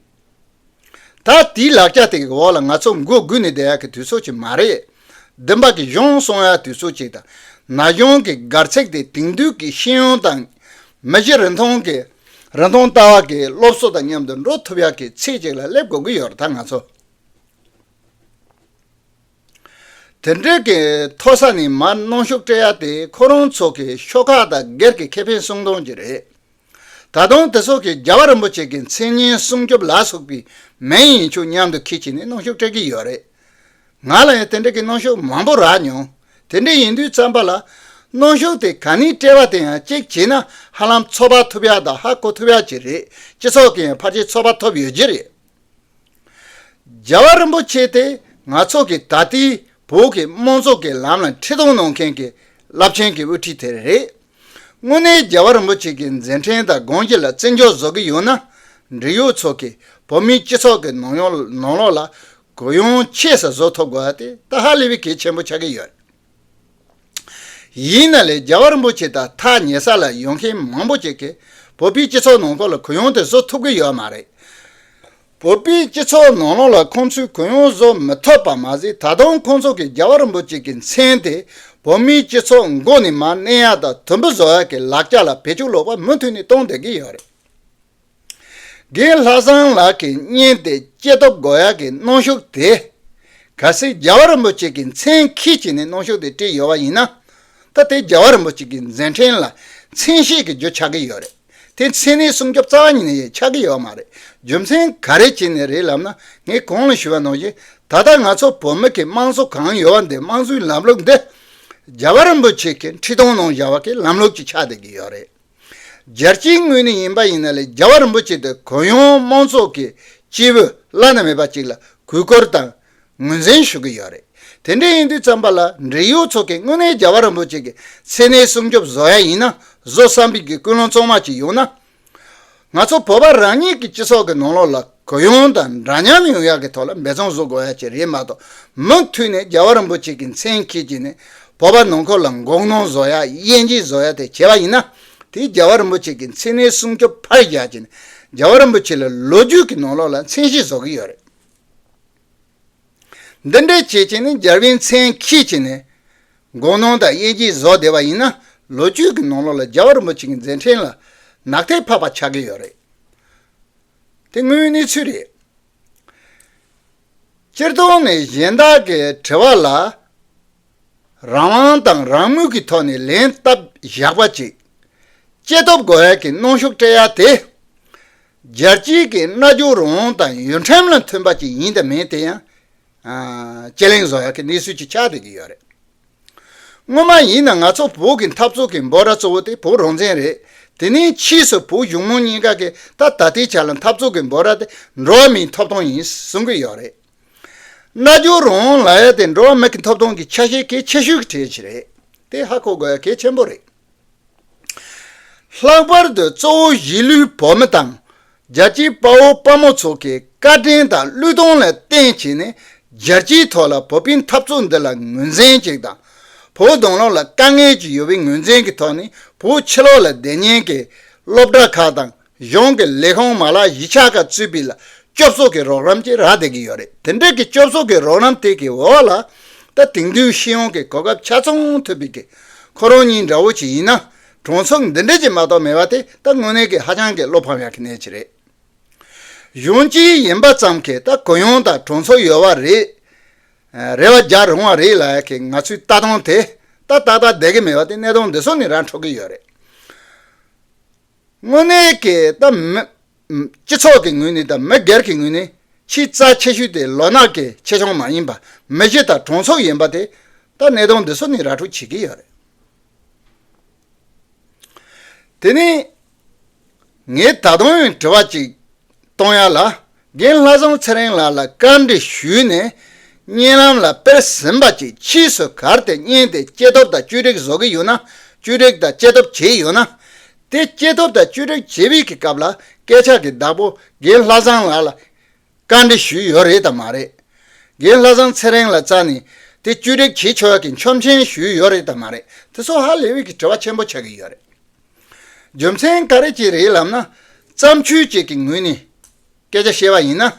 ད་དེའི་ལག་ཆ་དེ་གི་འོག་ལ་ང་ཚོ་མགོ་སྒུར་ནས་བསྡད་ཡག་གི་དུས་ཚོད་ཅིག་མ་རེད། བདེན་པ་གི་གཞུང་སྲུང་ཡག་དུས་ཚོད་ཅིག་དང་ན་གཞོན་གྱི་སྒར་ཚིགས་དེ་དེང་དུས་ཀྱི་ཤེས་ཡོན་དང་མི་གཞི་རིན་ཐང་གི་རིན་ཐང་ལྟ་བ་གི་སློབ་གསོ་དང་མཉམ་དུ་འགྲོ་ཐུབ་ཡག་གི་ཚད་ཅིག་ལ་སླེབས་དགོས་ཀྱི་ཡོད་རེད། ད་ང་ཚོ་དེ་འདྲའི་གི་མཐོ་ས་ནས་མར་གནོན་ཤུགས་སྤྲད་ཡག་དེ་ཁོ་རང་ཚོ་གི་ཤོག་ཁག་དང་སྒེར་གྱི་ཁེ་ཕན་སྲུང་སྟངས་ཅིག་རེད། ད་དུང་དེ་ཚོ་གིས་རྒྱལ་བ་རིན་པོ་ཆེ་གི་མཚན་སྙན་སྲུང་སྐྱོབ་ལ་སོགས་པའི་མི་ཡིན་ཆོག་མཉམ་དུ་ཁྱེར་བྱས་ནས་གནོན་ཤུགས་སྤྲད་ཀྱི་ཡོད་རེད། ང་ལ་ཡང་དེ་འདྲ་གི་གནོན་ཤུགས་མང་པོ་རག་མྱོང་། དེ་འདྲ་ཡིན་དུས་ཙམ་པ་ལ་གནོན་ཤུགས་དེ་ག་ནས་སྤྲད་པ་དེ་ཡང་གཅིག་བྱས་ན་ཧ་ལམ་ཚོད་དཔག་ཐུབ་ཡག་དང་ཧ་གོ་ཐུབ་ཡག་ཅིག་རེད། སྤྱི་ཚོགས་ཀྱི་ཡང་ཕལ་ཆེར་ཚོད་དཔག་ཐུབ་ཡོད་ཀྱི་རེད། རྒྱལ་བ་རིན་པོ་ཆེ་དེ་ང་ཚོ་གི་ད་ལྟའི་བོད་ཀྱི་དམངས་གཙོ་གི་ལམ་ལ་ཁྲིད་སྟོན་གནང་མཁན་གྱི་རླབས་ཆེན་གྱི་དབུ་ཁྲིད་དེ་རེད། དངོས་གནས་རྒྱལ་བ་རིན་པོ་ཆེ་གི་མཛད་འཕྲིན་དང་དགོངས་གཞི་ལ་བརྩི་འཇོག་བཟོ་གི་ཡོད་ན། འབྲེལ་ཡོད་ཚོ་གིས་བོད་མིའི་སྤྱི་ཚོགས་ཀྱི་ནང་ཡོང་ནང་ལོགས་ལ་གུ་ཡངས་ཆེ་སར་བཟོ་ཐུབ་དགོས་པ་དེ་ད་ཧ་ལས་པའི་གལ་ཆེན་པོ་ཆགས་ཀྱི་ཡོད། ཡིན་ན་ལས་རྒྱལ་བ་རིན་པོ་ཆེ་དང་ཐག་ཉེ་ས་ལ་ཡོང་མཁན་མང་པོ་ཅིག་གིས་བོད་པའི་སྤྱི་ཚོགས་ནང་ཁུལ་ལ་གུ་ཡངས་དེ་བཟོ་ཐུབ་ཀྱི་ཡོད་མ་རེད། བོད་པའི་སྤྱི་ཚོགས་ནང་ལོགས་ལ་ཁོང་ཚོས་གུ་ཡངས་བཟོ་མི་ཐུབ་པ་མ་ཟད། ད་དུང་ཁོང་ཚོ་གིས་རྒྱལ་བ་རིན་པོ་ཆེ་གི་མཚན་དེ་ བོད་མིའི་སྤྱི་ཚོགས་མགོ་ནས་མར་མནན་ཡག་དང་དུམ་བུ་བཟོ་ཡག་གི་ལག་ཆ་ལ་བེད་སྤྱོད་ལོག་པ་མུ་མཐུད་ནས་གཏོང་བསྡད་ཀྱི་ཡོད་རེད། རྒན་ལྷ་བཟང་ལགས་ཀྱི་བརྙན་དེ་སྐྱེ་སྟོབས་དགོས་ཡག་གི་གནོན་ཤུགས་དེ། གལ་སྲིད་རྒྱལ་བ་རིན་པོ་ཆེ་གི་མཚན་འཁྱེར་བྱས་ནས་གནོན་ཤུགས་དེ་སྤྲད་ཡོད་པ་ཡིན་ན། ད་དེ་རྒྱལ་བ་རིན་པོ་ཆེ་གི་མཛད་འཕྲིན་ལ་མཚན་ཤས་ཀྱི་རྒྱུ་ཆགས་ཀྱི་ཡོད་རེད། དེ་མཚན་གནས་སྲུང་སྐྱོབ་རྩ་བ་ཉིད་ནས་ཆགས་ཀྱི་ཡོད་མ་རེད། རྒྱུ་མཚན་ག་རེ་བྱས་ནས་རེད་ལབ་ན། ངས་གོང་ལ་ཞུས་པ་ནང་བཞིན། ད་ལྟ་ང་ཚོ་བོད་མི་གི་དམངས་གཙོ་གང་ཡོད་པ་འདི། དམངས་གཙོའི་ལམ་ལུགས་འདི་རྒྱལ་བ་རིན་པོ་ཆེ་གི་ཁྲི་སྟོང་ནང་བཞག་པ་གི་ལམ་ལུགས་ཅིག་ཆགས་བསྡད་ཀྱི་ཡོད་རེད། རྒྱལ་སྤྱིའི་ངོས་ནས་ཡིན་པ་ཡིན་ན་ལས། རྒྱལ་བ་རིན་པོ་ཆེ་དེ་གུ་ཡངས་དམངས་གཙོ་གི་སྐྱེས་བུ་བླ་ན་མེད་པ་ཅིག་ལ་གུས་བཀུར་དང་ངོས་འཛིན་ཞུ་གི་ཡོད་རེད། དེ་འདྲ་ཡིན་དུས་ཙམ་པ་ལ། འབྲེལ་ཡོད་ཚོ་གིས་དངོས་གནས་རྒྱལ་བ་རིན་པོ་ཆེ་གི་མཚན་གནས་སྲུང་སྐྱོབ་བཟོ་ཡ་ཡིན་ན། བཟོ་བསམ་པའི་གི་ཀུན་སློང་གཙང་མ་ཅིག་ཡོང་ན། ང་ཚོ་བོད་པ་རང་ཉིད་ཀྱི་སྤྱི་ཚོགས་ཀྱི་ནང་ལོགས་ལ་གུ་ཡངས་དང་འདྲ་མཉམ་ཡོང་ཡག་གི་ཐོག་ལ་འབད་བརྩོན་བཟོ་དགོས་ཡ་ཅིག་རེད་མ་གཏོགས། མུ་མཐུད་ནས་རྒྱལ་བ་རིན་པོ་ཆེ་གི་མཚན་འཁྱེར་གྱིས་ནས་བོད་པ་ནང་ཁུལ་ལ་མགོ་གནོན་བཟོ་ཡ། དབྱེ་འབྱེད་བཟོ་ཡ་དེ་བྱས་པ་ཡིན་ན། དེ་རྒྱལ་བ་རིན་པོ་ཆེ་གི་མཚན་གནས་སྲུང་སྐྱོབ་ཕར་བཞག་བྱས་ནས། རྒྱལ་བ་རིན་པོ་ཆེ་ལ་ལོ་རྒྱུས་ཀྱི་ནང་ལོགས་ལ་མཚན་གཞི་བཟོ་གི་ཡོད་རེད། འདི་འདྲའི་བྱས་བྱས་ནས་རྒྱལ་བའི་མཚན་འཁྱེར་བྱས་ནས་མགོ་གནོན་དང་དབྱེ་འབྱེད་བཟོ་བསྡད་པ་ཡིན་ན། ལོ་རྒྱུས་ཀྱི་ནང་ལོགས་ལ་རྒྱལ་བ་རིན་པོ་ཆེ་གི་མཛད་འཕྲིན་ལ་ནག་ཐིག་ཕབ་པ་ཆགས་ཀྱི་ཡོད་རེད། དེ་དངོས་ཡོད་གནས་ཚུལ་རེད། སྤྱིར་བཏང་ནས་གཞན་དག་གི་དྲི་བ་ལ། རང་དབང་དང་རང་མོས་ཀྱི་ཐོག་ནས་ལན་བཏབ་བཞག་པ་ཅིག་སྐྱེ་སྟོབས་དགོས་ཡག་གི་གནོན་ཤུགས་སྤྲད་ཡ་དེ། རྒྱལ་སྤྱིའི་གི་རྣལ་འབྱོར་རང་དབང་དང་ཡུལ་ཁྲིམས་ལ་མཐུན་པ་ཅིག་ཡིན་དང་མིན་དེ་ཡང་། ཨ། དཔྱད་གླེང་བཟོ་ཡག་གི་གནས་ཚུལ་ཅིག་ཆགས་བསྡད་ཀྱི་ཡོད་རེད། སྔོན་མ་ཡིན་ན་ང་ཚོ་བོད་ཀྱི་འཐབ་རྩོད་ཀྱི་འབོད་སྒྲ་གཙོ་བོ་དེ་བོད་རང་བཙན་རེད། དེ་ནས་ཕྱིས་སུ་བོད་གཞུང་མང་གཉིས་ཀ་གིས་ད་ད་ལྟའི་ཆ་ལ་འཐབ་རྩོད་ཀྱི་འབོད་སྒྲ་དེ་འགྲོ་བ་མིའི་ཐོབ་ཐང་ཡིན་གསུང་གི་ཡོད་རེད། རྣལ་འབྱོར་རང་དབང་ལབ་ཡ་དེ་འགྲོ་བ་མི་གི་ཐོབ་ཐང་གི་ཆ་ཤས་གལ་ཆེ་ཤོས་ཀྱི་གྲས་ཤིག་རེད། དེ་ཧ་གོ་དགོས་ཡ་གལ་ཆེན་པོ་རེད། ལྷག་པར་དུ་གཙོ་བོ་གཞིས་ལུས་བོད་མི་དང་རྒྱལ་གཅེས་དཔའ་བོ་དཔའ་མོ་ཚོ་གི་བཀའ་དྲིན་དང་བློས་གཏོང་ལ་བརྟེན་བྱས་ནས། རྒྱལ་སྤྱིའི་ཐོག་ལ་བོད་པའི་འཐབ་རྩོད་འདི་ལ་ངོས་འཛིན་ཅིག་དང་། བོད་ནང་ལོགས་ལ་དཀའ་ངལ་ཅིག་ཡོད་པའི་ངོས་འཛིན་གྱི་ཐོག་ནས། བོད་ཕྱི་ལོགས་ལ་བསྡད་མཁན་གྱི་སློབ་གྲྭ་ཁག་དང་། གཞུང་གི་ལས་ཁུངས་མ་ལག་གཞིས་ཆགས་ཁག་གཙོས་པའི་ལ་སྐྱོབ་གསོ་གི་རོགས་རམ་ཅིག་རག་བསྡད་ཀྱི་ཡོད་རེད། དེ་འདྲ་གི་སྐྱོབ་གསོ་གི་རོགས་རམ་དེ་གི་འོག་ལ། ད་དེང་དུས་ཤེས་ཡོན་གྱི་གོ་སྐབས་ཆ་ཚང་ཐོབ་པའི་གི་ཁོ་རང་གཉིས་འདྲ་བོ་ཅིག་ཡིན་ན། གྲོང་ཚོ་འདི་འདྲ་ཅིག་མ་གཏོགས་མེད་པ་དེ་ད་དངོས་གནས་ཀྱི་ཧ་ཅང་གི་བློ་ཕམ་ཡག་གི་གནས་ཅིག་རེད། གཞོན་སྐྱེས་ཡིན་པ་ཙམ་གྱིས་ད་གུ་ཡངས་དང་གྲོང་ཚོ་ཡོད་པ་རེད། རེ་བ་རྒྱག་རུང་བ་རེད་ལབ་ཡག་གི་ང་ཚོའི་ལྟ་སྟངས་དེ་ད་ཏག་ཏག་བསྡད་ཀྱི་མེད་པ་དེ་གནས་སྟངས་འདི་ཚོ་ནས་ར་འཕྲོད་ཀྱི་ཡོད་རེད། དངོས་གནས་ཀྱི་ད་མི། སྤྱི་ཚོགས་ཀྱི་ངོས་ནས་དང་མི་སྒེར་གྱི་ངོས་ནས་ཆེས་རྩ་ཆེ་ཤོས་དེ་ལོ་ནག་གི་ཆེ་ཆུང་མ་ཡིན་པ། མི་གཞི་དང་གྲོང་ཚོ་ཡིན་པ་དེ་ད་གནས་སྟངས་འདི་ཚོ་ནས་ར་འཕྲོད་བྱེད་ཀྱི་ཡོད་རེད། དེ་ནས་ངས་ད་དུང་ཡང་དྲི་བ་གཅིག་གཏོང་ཡ་ལ། རྒན་ལྷ་བཟང་ཚེ་རིང་ལགས་ལ་བཀའ་འདྲི་ཞུས་ནས་བརྙན་ལམ་ལ་སྤེལ་ཟིན་པ་ཅིག་ཕྱིས་སུ་གལ་ཏེ་བརྙན་དེ་སྐྱེ་སྟོབས་དང་བཅོས་སྒྲིག་བཟོ་གི་ཡོད་ན། བཅོས་སྒྲིག་དང་སྐྱེ་སྟོབས་བྱས་ཡོད་ན། དེ་སྐྱེ་སྟོབས་དང་བཅོས་སྒྲིག་བྱེད་པའི་གི་སྐབས་ལ་སྐད་ཆ་གི་བདག་པོ་རྒན་ལྷ་བཟང་ལགས་ལ་བཀའ་འདྲི་ཞུས་ཡོད་རེད་དམ་མ་རེད། རྒན་ལྷ་བཟང་ཚེ་རིང་ལ་རྩ་ནས་དེ་བཅོས་སྒྲིག་བྱེད་ཆོག་ཡག་གི་ཆོག་མཆན་ཞུས་ཡོད་རེད་དམ་མ་རེད། དེ་ཚོ་ཧ་ལས་པའི་གི་དྲི་བ་ཆེན་པོ་ཆགས་ཀྱི་ཡོད་རེད། རྒྱུ་མཚན་ག་རེ་ཅིག་རེད་ལབ་ན། བརྩམས་ཆོས་ཅིག་གི་ངོས་ནས་སྐད་ཆ་བཤད་པ་ཡིན་ན།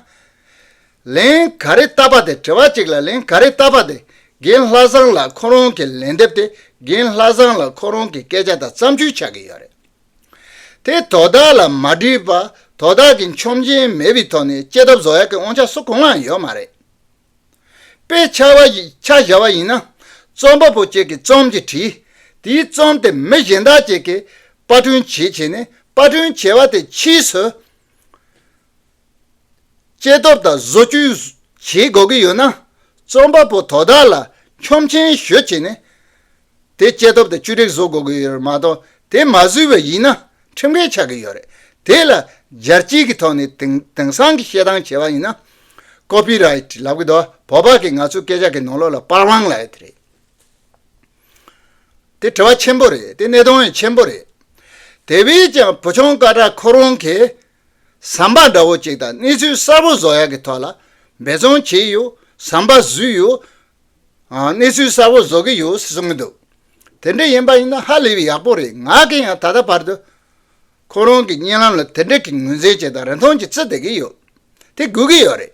ལན་ག་རེ་བཏབ་པ་དེ། དྲི་བ་གཅིག་ལ་ལན་ག་རེ་བཏབ་པ་དེ། རྒན་ལྷ་བཟང་ལགས་ཁོ་རང་གི་ལན་འདེབས་དེ་རྒན་ལྷ་བཟང་ལགས་ཁོ་རང་གི་སྐད་ཆ་དང་བརྩམས་ཆོས་ཆགས་ཀྱི་ཡོད་རེད། དེ་དོ་བདག་ལ་མ་དྲིས་པ། དོ་བདག་གི་ཆོག་མཆན་མེད་པའི་ཐོག་ནས་སྐྱེ་སྟོབས་བཟོ་ཡག་གི་དབང་ཆ་སུ་གང་ལའང་ཡོད་མ་རེད། དཔེ་ཆ་བ་ཡི་ཆ་བཞག་པ་ཡིན་ན། རྩོམ་པ་པོ་གཅིག་གིས་རྩོམ་གཅིག་བྲིས། དེའི་རྩོམ་དེ་མི་གཞན་དག་ཅིག་གིས་པར་སྐྲུན་བྱས་བྱས་ནས། པར་སྐྲུན་བྱས་པ་དེ་ཕྱིས་སུ་སྐྱེ་སྟོབས་དང་བཟོ་བཅོས་བྱེད་དགོས་ཀྱི་ཡོད་ན། རྩོམ་པ་པོ་དོ་བདག་ལ་ཆོག་མཆན་ཞུ་བྱས་ནས། དེ་སྐྱེ་སྟོབས་དེ་བཅོས་སྒྲིག་བཟོ་དགོས་ཀྱི་ཡོད་རེད་མ་གཏོགས། དེ་མ་བཟོས་པ་ཡིན་ན་ཁྲིམས་འགལ་ཆགས་ཀྱི་ཡོད་རེད། དེ་ལ་རྒྱལ་སྤྱིའི་གི་ཐོག་ནས་དེང་དེང་སང་གི་བཤད་སྟངས་བྱས་པ་ཡིན་ན། ཀོ་པི་རའེ་ཊི་ལབ་ཀྱི་འདུག་བོད་པ་གི་ང་ཚོའི་སྐད་ཆ་གི་ནང་ལོགས་ལ་པར་དབང་ལབ་ཡ་དེ་རེད། དེ་དྲི་བ་ཆེན་པོ་རེད། དེ་གནད་དོན་ཡང་ཆེན་པོ་རེད། དེ་བས་ཀྱང་བུ་ཆུང་སྐད་གྲགས་ཁོ་རང་གི་ཟམ་པ་འདྲ་བོ་ཅིག་དང་གནས་ཚུལ་གསར་པ་བཟོ་ཡག་གི་ཐོག་ལ་འབད་བརྩོན་བྱས་ཡོད། ཟམ་པ་བཟོས་ཡོད། ཨ། གནས་ཚུལ་གསར་པ་བཟོ་གི་ཡོད་ཟེར་གསུང་གི་འདུག་དེ་འདྲ་ཡིན་པ་ཡིན་ན་ཧ་ལས་པའི་ཡག་པོ་རེད། ང་གིས་ཡང་ད་ལྟ་བར་དུ་ཁོ་རང་གི་བརྙན་ལམ་ལ་དེ་འདྲ་གི་ངོས་འཛིན་བྱས་དང་རིན་ཐང་ཅིག་བརྩི་བསྡད་ཀྱི་ཡོད། དེ་དགོས་ཀྱི་ཡོད་རེད།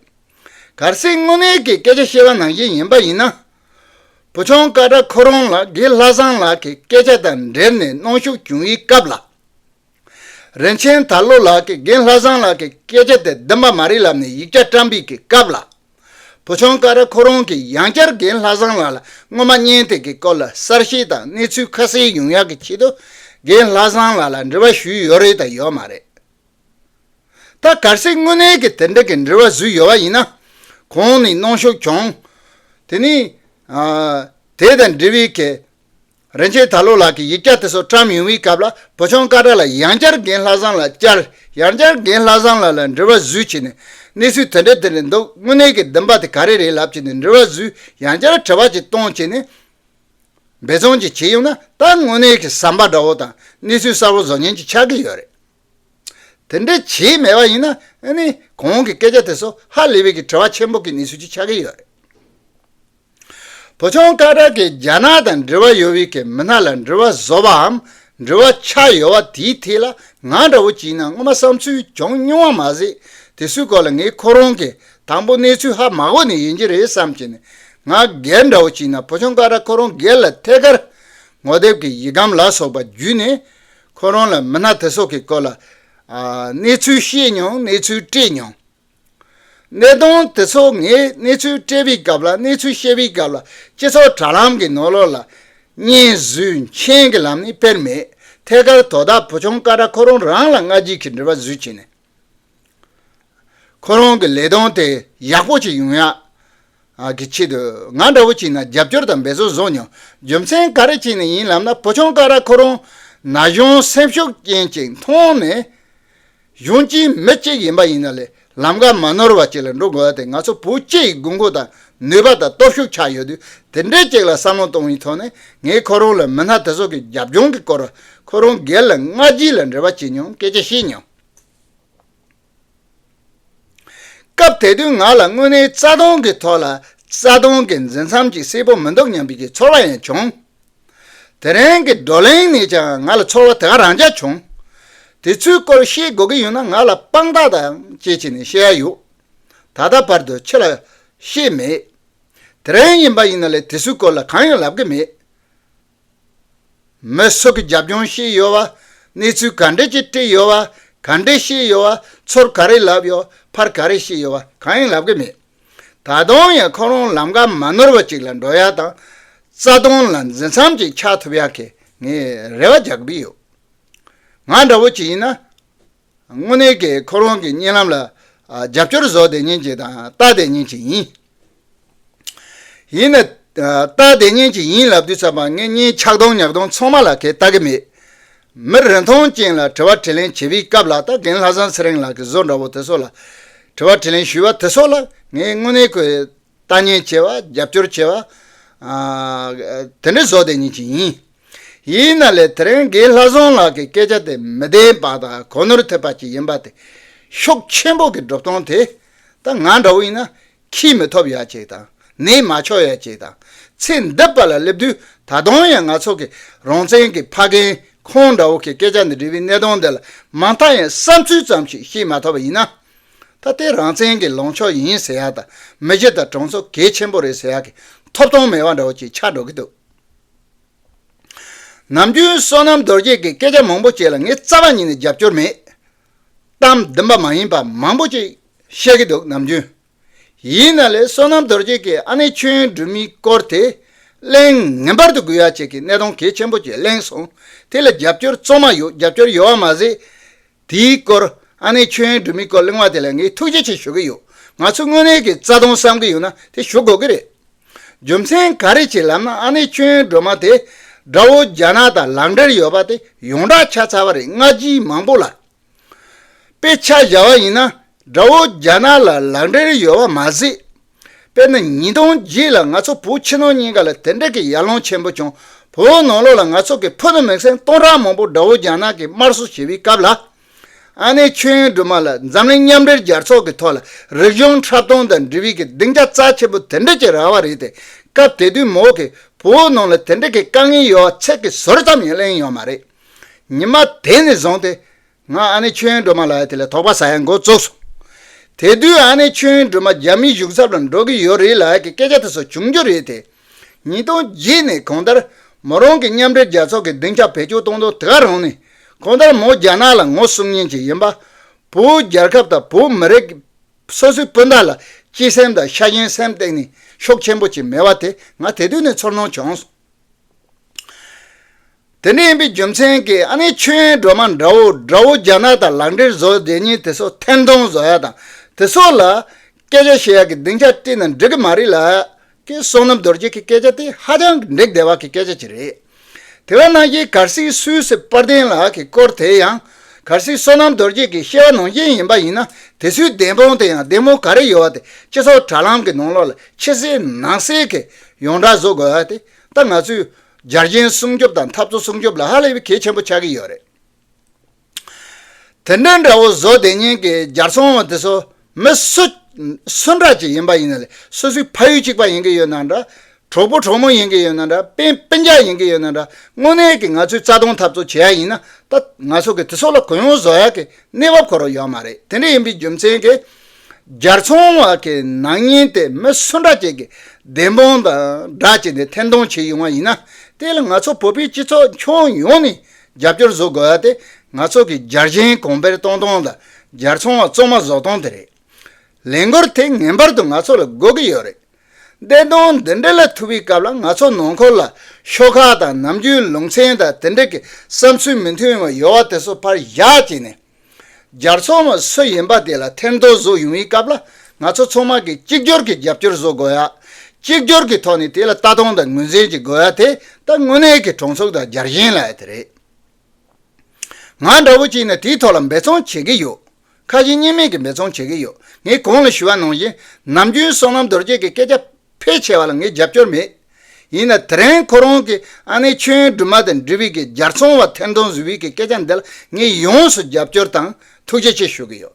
གལ་སྲིད་དངོས་གནས་ཀྱི་སྐད་ཆ་བཤད་པ་ནང་བཞིན་ཡིན་པ་ཡིན་ན། བུ་ཆུང་ཀ་ཏྲ་ཁོ་རང་ལ་རྒན་ལྷ་བཟང་ལགས་ཀྱི་སྐད་ཆ་དང་འབྲེལ་ནས་གནོན་ཤུགས་བྱུང་བའི་སྐབས་ལ། རིན་ཆེན་དར་ལོ་ལགས་ཀྱིས་རྒན་ལྷ་བཟང་ལགས་ཀྱི་སྐད་ཆ་དེ་བདེན་པ་མ་རེད་ལབ་ནས་ཡིག་ཆ་བཀྲམ་པའི་གི་སྐབས་ལ། བུ་ཆུང་ཀ་ཏྲ་ཁོ་རང་གིས་ཡང་བསྐྱར་རྒན་ལྷ་བཟང་ལགས་ལ་སྔོན་མ་བརྙན་དེ་གི་སྐོར་ལ་གསལ་བཤད་དང་གནས་ཚུལ་ཁ་གསལ་ཡོང་ཡག་གི་ཆེད་དུ། རྒན་ལྷ་བཟང་ལགས་ལ་འབྲེལ་བ་ཞུས་ཡོད་རེད་དང་ཡོད་མ་རེད། ད་གལ་སྲིད་དངོས་གནས་ཀྱི་དེ་འདྲ་གི་འབྲེལ་བ་བཟོས་ཡོད་པ་ཡིན་ན། གོང་ནས་གནོན་ཤུགས་བྱུང་། དེ་ནས་ཨ་དེ་དང་འབྲེལ་བའི་གི་རིན་ཆེན་དར་ལོ་ལགས་ཀྱིས་ཡིག་ཆ་དེ་ཚོ་བཀྲམ་ཡོང་བའི་སྐབས་ལ། བུ་ཆུང་ཀ་ཏྲ་ལ་ཡང་བསྐྱར་རྒན་ལྷ་བཟང་ལགས་བསྐྱར། ཡང་བསྐྱར་རྒན་ལྷ་བཟང་ལགས་ལ་འབྲེལ་བ་བཟོས་བྱས་ནས་གནས་ཚུལ་དེ་འདྲ་དེ་འདྲ་འདུག་དངོས་གནས་ཀྱི་བདེན་པ་དེ་ག་རེ་རེད་ལབ་བྱས་ནས་འབྲེལ་བ་བཟོས། ཡང་བསྐྱར་དྲི་བ་ཅིག་གཏོང་བྱས་ནས་འབད་བརྩོན་ཅིག་བྱས་ཡོང་ན། ད་དངོས་གནས་ཀྱི་ཟམ་པ་འདྲ་བོ་དང་གནས་ཚུལ་གསལ་པོ་བཟོ་མཁན་ཅིག་ཆགས་ཀྱི་ཡོད་རེད། དེ་འདྲ་བྱས་མེད་པ་ཡིན་ན། ཨ་ནི་གོང་གི་སྐད་ཆ་དེ་ཚོ་ཧ་ལས་པའི་གི་དྲི་བ་ཆེན་པོ་གི་གནས་ཚུལ་ཅིག་ཆགས་ཀྱི་ཡོད་རེད། བུ་ཆུང་ཀ་ཏྲ་གིས་རྒྱ་ནག་དང་འབྲེལ་བ་ཡོད་པའི་གི་མི་སྣ་ལ་འབྲེལ་བ་བཟོ་བའམ་འབྲེལ་བ་ཆགས་ཡོད་པ་དེའི་ཐད་ལ། ང་འདྲ་བོ་ཅིག་ཡིན་ན་སྔོན་མ་བསམ་ཚུལ་བྱུང་མྱོང་བ་མ་ཟད། དེ་ཚོའི་སྐོར་ལ་ངས་ཁོ་རང་གི་དང་པོ་གནས་ཚུལ་ཧ་མ་གོ་ནས་ཡིན་གྱི་རེད་བསམ་བྱས་ནས། ང་སྒེར་འདྲ་བོ་ཅིག་ཡིན་ན་བུ་ཆུང་ཀ་ཏྲ་ཁོ་རང་སྒེར་ལ་ཐད་ཀར་ངོ་དེབ་ཀྱི་ཡིག་སྒམ་ལ་སོགས་པ་བརྒྱུད་ནས་ཁོ་རང་ལ་མི་སྣ་དེ་ཚོ་གི་སྐོར་ལ་ཨ་གནས་ཚུལ་བཤད་མྱོང་། གནས་ཚུལ་སྤྲད་མྱོང་། གནད་དོན་དེ་ཚོ་ངས་གནས་ཚུལ་སྤྲད་པའི་སྐབས་ལ། གནས་ཚུལ་བཤད་པའི་སྐབས་ལ་སྤྱི་ཚོགས་དྲ་ལམ་གྱི་ནང་ལོགས་ལ་སྙན་ཞུ་མཆན་གྱི་ལམ་ནས་སྤེལ་མེད། ཐད་ཀར་དོ་བདག་བུ་ཆུང་ཀ་ཏྲ་ཁོ་རང་རང་ལ་སྔ་རྗེས་ཀྱི་འབྲེལ་བ་བཟོས་བྱས་ནས། ཁོ་རང་གི་ལས་དོན་དེ་ཡག་པོ་ཅིག་ཡོང་ཡག་གི་ཆེད་དུ་ང་འདྲ་བོ་ཅིག་ཡིན་ན་རྒྱབ་སྐྱོར་དང་འབད་བརྩོན་བཟོ་མྱོང་། རྒྱུ་མཚན་ག་རེ་བྱས་ནས་ཡིན་ལབ་ན། བུ་ཆུང་ཀ་ཏྲ་ཁོ་རང་ན་གཞོན་སེམས་ཤུགས་ཅན་ཅིག་མཐོང་ནས། གཞོན་སྐྱེས་མི་གཅིག་ཡིན་པ་ཡིན་ན་ལས་ལམ་ཁ་མ་ནོར་བ་ཅིག་ལ་འགྲོ་དགོས་པ་དེ་ང་ཚོ་བོད་སྤྱི་ཡི་དགོས་མཁོ་དང་ནུས་པ་དང་སྟོབས་ཤུགས་ཆགས་ཡོད་དུས། དེ་འདྲའི་ཅིག་ལ་བསམ་བློ་གཏོང་བའི་ཐོག་ནས། ངས་ཁོ་རང་ལ་མི་སྣ་དེ་ཚོ་གི་རྒྱབ་ལྗོངས་ཀྱི་སྐོར། ཁོ་རང་སྒེར་ལ་སྔ་རྗེས་ལ་འབྲེལ་བ་བྱེད་མྱོང་། སྐད་ཆ་བཤད་མྱོང་། སྐབས་དེ་དུས་ང་ལ་དངོས་གནས་རྩ་དོན་གྱི་ཐོག་ལ་རྩ་དོན་གྱི་འཛིན་མཚམས་ཅིག་གསལ་པོ་མི་འདུག་སྙམ་པའི་གི་ཚོར་བ་ཡང་བྱུང་། དེ་རིང་གི་བགྲོ་གླེང་ནས་ཀྱང་ང་ལ་ཚོར་བ་དེ་ག་རང་ཅག་བྱུང་། དེ་ཚོའི་སྐོར་བཤད་དགོས་ཀྱི་ཡོད་ན་ང་ལ་དཔང་རྟགས་དང་བཅས་བྱས་ནས་བཤད་ཡ་ཡོད། ད་ལྟ་བར་དུ་ཕྱི་ལ་བཤད་མེད། དེ་རིང་ཡིན་པ་ཡིན་ན་ལས་དེ་ཚོའི་སྐོར་ལ་གང་ཡང་ལབ་ཀྱི་མེད། མི་སུ་གི་རྒྱབ་ལྗོངས་ཤེས་ཡོད་བ། གནས་ཚུལ་ག་འདྲས་ཅིག་སྤྲད་ཡོད་བ། ག་འདྲས་ཤེས་ཡོད་བ། ཚུར་ག་རེ་ལབ་ཡོད། ཕར་ག་རེ་ཤེས་ཡོད་བ། གང་ཡང་ལབ་ཀྱི་མེད། ད་དུང་ཡང་ཁོ་རང་ལམ་ཁ་མ་ནོར་བ་ཅིག་ལ་འགྲོ་ཡ་དང་། རྩ་དོན་ལ་འཛིན་མཚམས་ཅིག་ཆགས་ཐུབ་ཡ་གི་ངས་རེ་བ་རྒྱག་གི་ཡོད། ང་འདྲ་བོ་ཅིག་ཡིན་ན། དངོས་གནས་ཀྱི་ཁོ་རང་གི་གཉིད་ལམ་ལ་ཨ་རྒྱབ་སྐྱོར་བཟོ་བསྡད་མཁན་ཅིག་དང་ལྟ་བསྡད་མཁན་ཅིག་ཡིན། ཡིན་ན་ཨ་ལྟ་བསྡད་མཁན་ཅིག་ཡིན་ལབ་དུས་ཙམ་པ། ངས་གཉིད་ཆག་སྡང་ཉག་སྡང་ཚང་མ་ལ་གས་ལྟ་གི་མེད། མི་རིན་ཐང་ཅན་ལ་དྲི་བ་དྲིས་ལན་བྱེད་པའི་སྐབས་ལ། ད་རྒན་ལྷ་བཟང་ཚེ་རིང་ལགས་ཀྱི་བཟོ་འདྲ་བོ་དེ་ཚོ་ལ་དྲི་བ་དྲིས་ལན་ཞུས་པ་དེ་ཚོ་ལ་ངས་དངོས་གནས་ཀྱི་ལྟ་ཉན་བྱས་པ། རྒྱབ་སྐྱོར་བྱས་པ། ཨ་དེ་འདྲ་བཟོ་བསྡད་མཁན་ཅིག་ཡིན། ཡིན་ན་ལས་དེ་རིང་རྒན་ལྷ་བཟང་ལགས་ཀྱི་སྐད་ཆ་དེ་མི་བདེན་པ་དང་གོ་ནོར་ཐེབས་པ་ཅིག་ཡིན་པ་དེ། ཤུགས་ཆེན་པོ་གི་སྒྲུབ་སྟངས་དེ། ད་ང་འདྲ་བོ་ཡིན་ན་ཁྱི་མི་ཐོབ་ཡ་ཅིག་དང་། ནད་མ་ཆོག་ཡ་ཅིག་དང་། ཚེ་འདི་པ་ལ་སླེབས་དུས་ད་དུང་ཡང་ང་ཚོ་གི་རང་བཙན་གྱི་ཕ་རྒན་ཁོང་འདྲ་བོ་གི་སྐད་ཆ་འདི་འདྲ་བའི་གནད་དོན་འདི་ལ་མ་མཐའ་ཡང་བསམ་ཚུལ་ཙམ་ཞིག་བཤད་མ་ཐུབ་པ་ཡིན་ན། ད་ལྟའི་རང་བཙན་གྱི་ལངས་ཕྱོགས་ཡིན་ཟེར་ཡ་དང་། མི་གཞི་དང་གྲོས་ཚོགས་གལ་ཆེན་པོ་རེད་ཟེར་ཡ་གི་ཐོབ་ཐང་མེད་པ་འདྲ་བོ་ཅིག་ཆགས་འགྲོ་གི་འདུག་ནམ་རྒྱུན་བསོད་ནམས་རྡོ་རྗེ་གི་སྐད་ཆ་མང་པོ་ཅིག་ལ་ངས་རྩ་བ་ཉིད་ནས་རྒྱབ་སྐྱོར་མེད། གཏམ་བདེན་པ་མ་ཡིན་པ་མང་པོ་ཅིག་བཤད་གི་འདུག་ནམ་རྒྱུན། ཡིན་ན་ལས་བསོད་ནམས་རྡོ་རྗེ་གིས་ཨ་ནེ་ཆོས་དབྱིངས་སྒྲོལ་མའི་སྐོར་དེ་གླེང་ངེས་པར་དུ་དགོས་ཡ་ཅིག་གི་གནད་དོན་གལ་ཆེན་པོ་ཅིག་གླེང་སོང་། དེ་ལ་རྒྱབ་སྐྱོར་གཙང་མ་ཡོད། རྒྱབ་སྐྱོར་ཡོད་པ་མ་ཟད། དེའི་སྐོར་ཨ་ནེ་ཆོས་དབྱིངས་སྒྲོལ་མའི་སྐོར་གླེང་བ་དེ་ལ་ངས་ཐུགས་རྗེ་ཆེ་ཞུ་གི་ཡོད། ང་ཚོ་དངོས་གནས་ཀྱི་རྩ་དོན་བསམ་གི་ཡོད་ན་དེ་ཞུ་དགོས་ཀྱི་རེད། རྒྱུ་མཚན་ག་རེ་བྱས་ལབ་ན། ཨ་ནེ་ཆོས་དབྱིངས་སྒྲོལ་མ་དེ་དགྲ་བོ་རྒྱ་ནག་དང་ལག་འབྲེལ་ཡོད་པ་དེ་ཡོངས་གྲགས་ཆགས་ཚར་བ་རེད། སྔ་རྗེས་མང་པོ་ལ། དཔེ་ཆ་བཞག་པ་ཡིན་ན། དགྲ་བོ་རྒྱ་ནག་ལ་ལག་འབྲེལ་ཡོད་པ་མ་ཟད། དཔེར་ན་ཉིས་སྟོང་བརྒྱད་ལ་ང་ཚོ་བོད་ཕྱི་ནང་གཉིས་ཀ་ལ་དེ་འདྲ་གི་ཡར་ལངས་ཆེན་པོ་བྱུང་། བོད་ནང་ལོགས་ལ་ང་ཚོ་གི་ཕུ་ནུ་མེག་སེང་སྟོང་ཕྲག་མང་པོ་དགྲ་བོ་རྒྱ་ནག་གིས་དམར་གསོད་བྱེད་པའི་སྐབས་ལ། ཨ་ནེ་ཆོས་དབྱིངས་སྒྲོལ་མ་ལ་འཛམ་གླིང་མཉམ་འབྲེལ་རྒྱལ་ཚོགས་ཀྱི་ཐོག་ལ་རིག་གཞུང་འཁྲབ་སྟོན་དང་འབྲེལ་བའི་གི་སྡིངས་ཆ་རྩ་ཆེན་པོ་དེ་འདྲ་ཅིག་རག་པ་རེད་དེ། སྐབས་དེ་དུས་མོ་གིས་བོད་ནང་ལ་དེ་འདྲ་གི་དཀའ་ངལ་ཡོད་པ་ཚིག་གི་ཟུར་ཙམ་ཡང་གླེང་ཡོད་མ་རེད། ཉི་མ་དེ་ནས་བཟུང་སྟེ། ང་ཨ་ནེ་ཆོས་དབྱིངས་སྒྲོལ་མ་ལགས་དེ་ལ་དོགས་པ་ཟ་ཡ་འགོ་བཙུགས་སོང་། དེ་དུས་ཨ་ནེ་ཆོས་དབྱིངས་སྒྲོལ་མ་རྒྱ་མིའི་གཞུང་ཚབ་ལ་འགྲོ་གི་ཡོད་རེད་ལབ་ཡ་གི་སྐད་ཆ་དེ་ཚོ་བྱུང་རྒྱུ་རེད་དེ། ཉིས་སྟོང་བརྒྱད་ནས་གང་ལྟར་མོ་རང་གི་མཉམ་འབྲེལ་རྒྱལ་ཚོགས་ཀྱི་སྡིངས་ཆ་བེད་སྤྱོད་གཏོང་དོན་དེ་ག་རང་ནས་གང་ལྟར་མོ་རྒྱ་ནག་ལ་ངོ་སྲུང་མཁན་ཅིག་ཡིན་པ། བོད་རྒྱལ་ཁབ་དང་བོད་མི་རིགས་སོ་སོའི་སྤུན་ཟླ་ལ་གཅེས་སེམས་དང་ཤ་ཞེན་སེམས་སྟེང་ནས་ཤུགས་ཆེན་པོ་ཅིག་མེད་པ་དེ་ང་དེ་དུས་ནས་ཚོར་སྣང་བྱུང་སོང་། དེ་འདྲ་ཡིན་པའི་རྒྱུ་མཚན་གྱིས་ཨ་ནི་ཆོས་དབྱིངས་སྒྲོལ་མ་དགྲ་བོ་དགྲ་བོ་རྒྱ་ནག་དང་ལག་འབྲེལ་བཟོ་བསྡད་མཁན་དེ་ཚོ་ཐེར་འདོན་བཟོ་ཡ་དང་དེ་ཚོ་ལ་སྐད་ཆ་བཤད་ཡ་གི་སྡིངས་ཆ་སྤྲད་ན་འགྲིག་གི་མ་རེད་ལ། ཀྱི་བསོད་ནམས་རྡོ་རྗེ་གི་སྐད་ཆ་དེ་ཧ་ཅང་གི་འགྲིག་བསྡད་པ་གི་སྐད་ཆ་ཅིག་རེད། དེ་བས་ན་གཞི་གལ་སྲིད་སུད་སི་དཔལ་ལྡན་ལགས་ཀྱི་སྐོར་དེ་ཡང་གལ་སྲིད་བསོད་ནམས་རྡོ་རྗེ་གི་བཤད་པ་ནང་བཞིན་ཡིན་པ་ཡིན་ན་དེ་ཚོའི་བདེན་དཔང་དེ་ཡང་བདེན་དཔང་ག་རེ་ཡོད་པ་དེ་སྤྱི་ཚོགས་དྲ་ལམ་གྱི་ནང་ལོགས་ལ་ཕྱི་གསལ་ནང་གསལ་གྱི་ཡོངས་གྲགས་བཟོ་དགོས་པ་དེ་ད་ང་ཚོས་རྒྱལ་ཞེན་སྲུང་སྐྱོབ་དང་འཐབ་རྩོད་སྲུང་སྐྱོབ་ལ་ཧ་ལས་པའི་གལ་ཆེན་པོ་ཆགས་ཀྱི་ཡོད་རེད། དེ་འདྲ་འདྲ་བོ་བཟོ་བསྡད་མཁན་གྱི་རྒྱལ་ཚོང་བ་དེ་ཚོ་མི་སུ་སུ་འདྲ་ཅིག་ཡིན་པ་ཡིན་ན་ལས་སོ་སོའི་ཕ་ཡུལ་གཅིག་པ་ཡིན་གྱི་ཡོད་ན་འདྲ། གྲོགས་པོ་གྲོགས་མོ་ཡིན་གྱི་ཡོད་ན་འདྲ། སྤུན་སྤུན་ཀྱག་ཡིན་གྱི་ཡོད་ན་འདྲ། དངོས་གནས་ཀྱི་ང་ཚོས་རྩ་སྟོང་འཐབ་རྩོད་བྱེད་ཡ་ཡིན་ན་ད་ང་ཚོ་གི་དེ་ཚོ་ལ་གུ་ཡངས་བཟོ་ཡ་གི་གནས་བབ་ཁོ་རང་ཡོད་མ་རེད། དེ་འདྲ་ཡིན་པའི་རྒྱུ་མཚན་གྱིས་རྒྱལ་ཚོང་བ་གི་ནག་ཉེས་དེ་མི་སུ་འདྲ་ཅིག་གི་བདེན་དཔང་དང་འདྲ་ཅིག་ནས་ཐེར་འདོན་བྱེད་ཡོང་བ་ཡིན་ན་དེ་ལ་ང་ཚོ་བོད་པའི་སྤྱི་ཚོགས་ཁྱོན་ཡོངས་ནས་རྒྱབ་སྐྱོར་བཟོ་དགོས་ཡ་དེ་ང་ཚོ་གི་རྒྱལ་ཞེན་གོང་འཕེལ་གཏོང་སྟངས་དང་རྒྱལ་ཚོང་བ་བཙོན་མ་བཟོ་སྟངས་དེ་རེད། ལས་འགུལ་དེ་ངེས་པར་དུ་ང་ཚོ་ལ་དགོས་ཀྱི་ཡོད་རེད། བདེན་དོན་འདི་འདྲ་ལ་ཐུག་པའི་སྐབས་ལ་ང་ཚོ་ནང་ཁུལ་ལ་ཤོག་ཁག་དང་ནམ་རྒྱུན་ལུང་ཚན་དང་དེ་འདྲ་གི་བསམ་ཚུལ་མི་མཐུན་པ་ཡོད་པ་དེ་ཚོ་ཕར་བཞག་བྱས་ནས། རྒྱལ་ཚོང་བ་སུ་ཡིན་པ་དེ་ལ་ཐེར་འདོན་བཟོ་ཡོང་བའི་སྐབས་ལ་ང་ཚོ་ཚང་མ་གིས་གཅིག་གྱུར་གྱི་རྒྱབ་སྐྱོར་བཟོ་དགོས་ཡ། གཅིག་གྱུར་གྱི་ཐོག་ནས་དེ་ལ་ལྟ་སྟངས་དང་ངོས་འཛིན་ཅིག་དགོས་ཡ་དེ་ད་དངོས་གནས་ཀྱི་གྲོང་ཚོ་དང་རྒྱལ་ཞེན་ལབ་ཡ་དེ་རེད། ང་འདྲ་བོ་ཅིག་ནི་དེའི་ཐོག་ལ་འབད་བརྩོན་བྱེད་ཀྱི་ཡོད། ཁ་ཞེ་གཉིས་མེད་ཀྱི་འབད་བརྩོན་བྱེད་ཀྱི་ཡོད། ངས་གོང་ལ་ཞུས་པ་ནང་བཞིན་ནམ་རྒྱུན་བསོད་ནམས་རྡོ་རྗེ་གི་སྐད་ཆ་ཕལ་ཆེ་བ་ལ་ངས་རྒྱབ་སྐྱོར་མེད། ཡིན་ན་དེ་རིང་ཁོ་རང་གི་ཨ་ནེ་ཆོས་དབྱིངས་སྒྲོལ་མ་དང་འབྲེལ་བའི་གི་རྒྱལ་ཚོང་བ་ཐེར་འདོན་བཟོས་པའི་གི་སྐད་ཆ་འདི་ལ་ངས་ཡོངས་སུ་རྒྱབ་སྐྱོར་དང་ཐུགས་རྗེ་ཆེ་ཞུ་གི་ཡོད།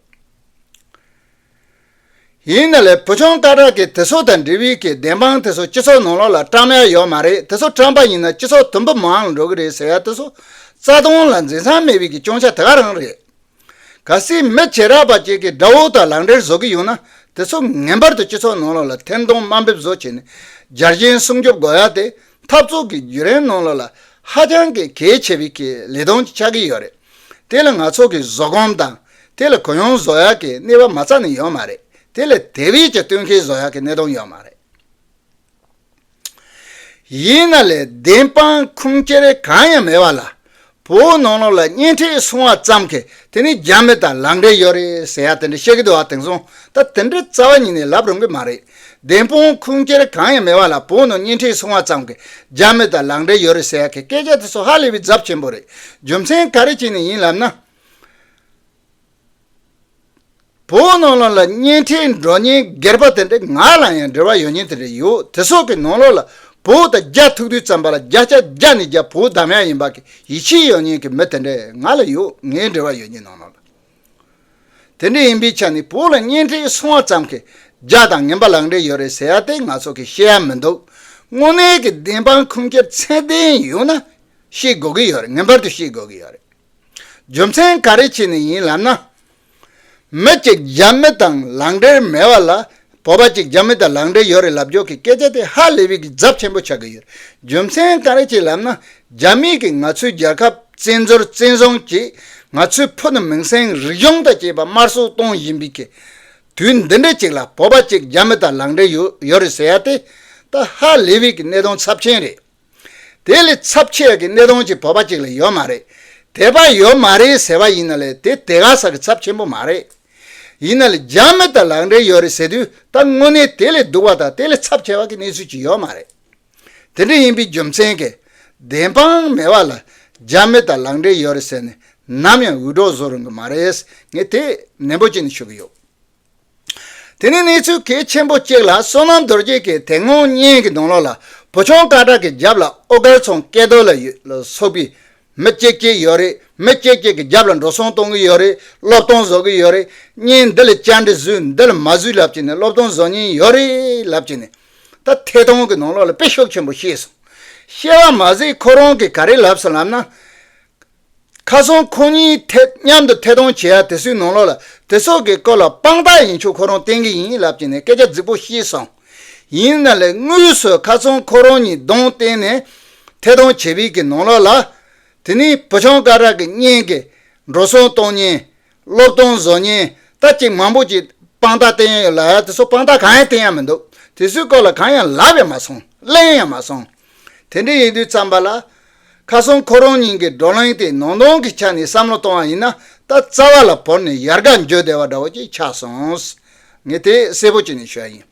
ཡིན་ན་ལས་བུ་ཆུང་སྐད་གྲགས་ཀྱི་དེ་ཚོ་དང་འབྲེལ་བའི་གི་བདེན་དཔང་དེ་ཚོ་སྤྱི་ཚོགས་ནང་ལོགས་ལ་བཀྲམ་ཡ་ཡོད་མ་རེད། དེ་ཚོ་བཀྲམ་པ་ཡིན་ན་སྤྱི་ཚོགས་དུམ་བུ་མང་ལ་འགྲོ་གི་རེད་ཟེར་ཡ་དེ་ཚོ་རྩ་དོན་ལ་འཛིན་ས་མེད་པའི་གི་སྐྱོན་ཆ་དེ་ག་རང་རེད། གལ་སྲིད་མི་བྱེ་བྲག་པ་ཅིག་གིས་དགྲ་བོ་དང་ལག་འབྲེལ་བཟོ་གི་ཡོད་ན་དེ་ཚོ་ངེས་པར་དུ་སྤྱི་ཚོགས་ནང་ལོགས་ལ་ཐེར་འདོན་དམའ་འབེབས་བཟོ་བྱས་ནས་རྒྱལ་ཞེན་སྲུང་སྐྱོབ་དགོས་ཡ་དེ་འཐབ་རྩོད་ཀྱི་བརྒྱུད་རིམ་ནང་ལོགས་ལ་ཧ་ཅང་གི་གལ་ཆེ་བའི་གི་ལས་དོན་ཅིག་ཆགས་ཀྱི་ཡོད་རེད། དེ་ལ་ང་ཚོ་གི་བཟོད་སྒོམ་དང་དེ་ལ་གུ་ཡངས་བཟོ་ཡ་གི་གནས་བབ་མ་རྩ་ནས་ཡོད་མ་རེད། དེ་ལ་དེ་བས་ཀྱང་སྟོན་ཁའི་བཟོ་ཡ་གི་གནད་དོན་ཡོད་མ་རེད། ཡིན་ན་ལས་བདེན་དཔང་ཁུངས་སྐྱེལ་གང་ཡང་མེད་པ་ལ་བོད་ནང་ལོགས་ལ་གཉེན་འཕྲད་སོང་བ་ཙམ་གྱིས་དེ་ནི་རྒྱ་མི་དང་ལག་འབྲེལ་ཡོད་རེད་ཟེར་ཡ་དེ་འདྲ་བཤད་ཀྱི་འདུག་བ། དེང་སང་ད་དེ་འདྲ་རྩ་བ་ཉིད་ནས་ལབ་རུང་གི་མ་རེད། བདེན་དཔང་ཁུངས་སྐྱེལ་གང་ཡང་མེད་པ་ལ་བོད་ནང་གཉེན་འཕྲད་སོང་བ་ཙམ་གྱིས་རྒྱ་མི་དང་ལག་འབྲེལ་ཡོད་རེད་ཟེར་ཡ་གི་སྐད་ཆ་དེ་ཚོ་ཧ་ལས་པའི་རྫབ་ཆེན་པོ་རེད། རྒྱུ་མཚན་ག་རེ་བྱས་ནས་ཡིན་ལབ་ན། བོད་ནང་ལོགས་ལ་གཉེན་འཕྲད་འགྲོ་མཁན་སྒེར་པ་དེ་འདྲ་ང་ལ་ཡང་འབྲེལ་བ་ཡོད་མཁན་དེ་འདྲ་ཡོད། དེ་ཚོ་གི་ནང་ལོགས་ལ་བོད་དང་རྒྱ་ཐུག་དུས་ཙམ་པ་ལ་བརྒྱ་ཆ་བརྒྱ་ནས་བརྒྱ་བོད་བདམས་ཡ་ཡིན་པ་གི་ཡིད་ཆེས་ཡོད་མཁན་གི་མི་དེ་འདྲ་ང་ལ་ཡོད། ངའི་འབྲེལ་བ་ཡོད་མཁན་ནང་ལོགས་ལ། དེ་འདྲ་ཡིན་པའི་ཆ་ནས་བོད་ལ་གཉེན་འཕྲད་སོང་བ་ཙམ་གྱིས་རྒྱ་དང་ངན་པ་ལག་འབྲེལ་ཡོད་རེད་ཟེར་ཡ་དེ་ང་ཚོ་གིས་བཤད་ཡ་མི་འདུག་དངོས་གནས་ཀྱི་བདེན་དཔང་ཁུངས་སྐྱེལ་ཚད་ལྡན་ཡོད་ན་བཤད་དགོས་ཀྱི་ཡོད་རེད། ངེས་པར་དུ་བཤད་དགོས་ཀྱི་ཡོད་རེད། རྒྱུ་མཚན་ག་རེ་བྱས་ནས་ཡིན་ལབ་ན། མི་གཅིག་རྒྱ་མི་དང་ལག་འབྲེལ་མེད་པ་ལ་བོད་པ་གཅིག་རྒྱ་མི་དང་ལག་འབྲེལ་ཡོད་རེད་ལབ་རྒྱུ་གི་སྐད་ཆ་དེ་ཧ་ལས་པའི་གི་རྫབ་ཆེན་པོ་ཆགས་ཀྱི་ཡོད། རྒྱུ་མཚན་ག་རེ་བྱས་ལབ་ན་རྒྱ་མིས་གི་ང་ཚོའི་རྒྱལ་ཁབ་བཙན་འཛུལ་བཙན་བཟུང་གིས་ང་ཚོའི་ཕུ་ནུ་མིང་སྲིང་རིག་གཞུང་དང་བཅས་པ་དམར་གསོད་གཏོང་བཞིན་པའི་གི་དུས་འདི་འདྲ་ཅིག་ལ་བོད་པ་གཅིག་རྒྱ་མི་དང་ལག་འབྲེལ་ཡོད་ཡོད་རེད་ཟེར་ཡ་དེ་ད་ཧ་ལས་པའི་གི་གནད་དོན་ཚབས་ཆེན་རེད། དེ་ལས་ཚབས་ཆེ་བའི་གནད་དོན་ཅིག་བོད་པ་ཅིག་ལ་ཡོད་མ་རེད། དད་པ་ཡོད་མ་རེད་ཟེར་བ་ཡིན་ན་ལས་དེ་དེ་ག་ས་གི་ཚབས་ཆེན་པོ་མ་རེད། ཡིན་ན་ལས་རྒྱ་མི་དང་ལག་འབྲེལ་ཡོད་རེད་ཟེར་དུས་ད་དངོས་གནས་དེ་ལས་སྡུག་པ་དང་དེ་ལས་ཚབས་ཆེ་བ་གི་གནས་ཚུལ་ཅིག་ཡོད་མ་རེད། དེ་འདྲ་ཡིན་པའི་རྒྱུ་མཚན་གྱིས་བདེན་དཔང་མེད་པ་ལ་རྒྱ་མི་དང་ལག་འབྲེལ་ཡོད་རེད་ཟེར་ནས་ནམ་ཡང་འུད་སྒྲོག་བཟོ་རུང་གི་མ་རེད། ངས་དེ་ནན་པོ་བྱས་ནས་ཞུ་གི་ཡོད། དེ་ནས་གནས་ཚུལ་གལ་ཆེན་པོ་གཅིག་ལ་བསོད་ནམས་རྡོ་རྗེ་གིས་དེ་སྔོན་བརྙན་གྱི་ནང་ལོགས་ལ་བུ་ཆུང་སྐད་གྲགས་ཀྱི་རྒྱབ་ལ་ཨོ་སྒར་ཚང་སྐལ་རྡོར་ལ་ཡོད་ལ་སོགས་པའི་མི་གཅིག་གཅིག་ཡོད་རེད། མི་གཅིག་གཅིག་གི་རྒྱབ་ལ་འགྲོ་སོང་གཏོང་གི་ཡོད་རེད། སློབ་སྟོན་བཟོ་གི་ཡོད་རེད། བརྙན་འདི་ལ་བཅར་འདྲི་བཟོས་འདི་ལ་མ་བཟོས་ལབ་ཀྱི་ནས་སློབ་སྟོན་བཟོ་མཁན་ཡོད་རེད་ལབ་ཀྱི་ནས་ད་ཐད་གཏོང་གི་ནང་ལོགས་ལ་དཔེ་ཤུགས་ཆེན་པོ་བཤད་སོང་། བཤད་པ་མ་ཟད་ཁོ་རང་གིས་ག་རེ་ལབ་སོང་ལབ་ན། ཁ་སང་ཁོ་གཉིས་ཐད་མཉམ་དུ་ཐད་གཏོང་བྱེད་ཡ་དེ་ཚོའི་ནང་ལོགས་ལ་དེ་ཚོ་གི་སྐོར་ལ་དཔང་རྟགས་ཡིན་ཆོག་ཁོ་རང་བསྟན་གི་ཡིན་ལབ་ཀྱི་ནས་སྐད་ཆ་རྫིག་པོ་བཤད་སོང་། ཡིན་ན་ལས་དངོས་སུ་ཁ་སང་ཁོ་རང་གཉིས་གདོང་བསྟན་ནས་ཐད་གཏོང་བྱས་པའི་གི་ནང་ལོགས་ལ། དེ་ནས་བུ་ཆུང་སྐད་གྲགས་ཀྱི་གཉེན་གྱི་འགྲོ་སོང་གཏོང་མཁན། སློབ་སྟོན་བཟོ་མཁན། ད་ཅིག་མང་པོ་ཅིག་དཔང་རྟགས་བསྟན་ཡོད་ལ། དེ་ཚོ་དཔང་རྟགས་གང་ཡང་བསྟན་ཡ་མི་འདུག་དེ་ཚོའི་སྐོར་ལ་གང་ཡང་ལབ་ཡང་མ་སོང་། གླེང་ཡང་མ་སོང་། དེ་འདྲ་ཡིན་དུས་ཙམ་པ་ལ། ཁ་སང་ཁོ་རང་གཉིས་ཀྱི་བགྲོ་གླེང་དེ་ནང་དོན་གྱི་ཆ་ནས་བསམ་བློ་གཏོང་བ་ཡིན་ན། ད་རྩ་བ་ལ་བོར་ནས་ཡར་རྒྱས་འགྱོ་བསྡད་པ་འདྲ་བོ་ཅིག་ཆགས་སོང་། ངས་དེ་གསལ་པོ་བྱས་ནས་ཞུ་ཡ་ཡིན།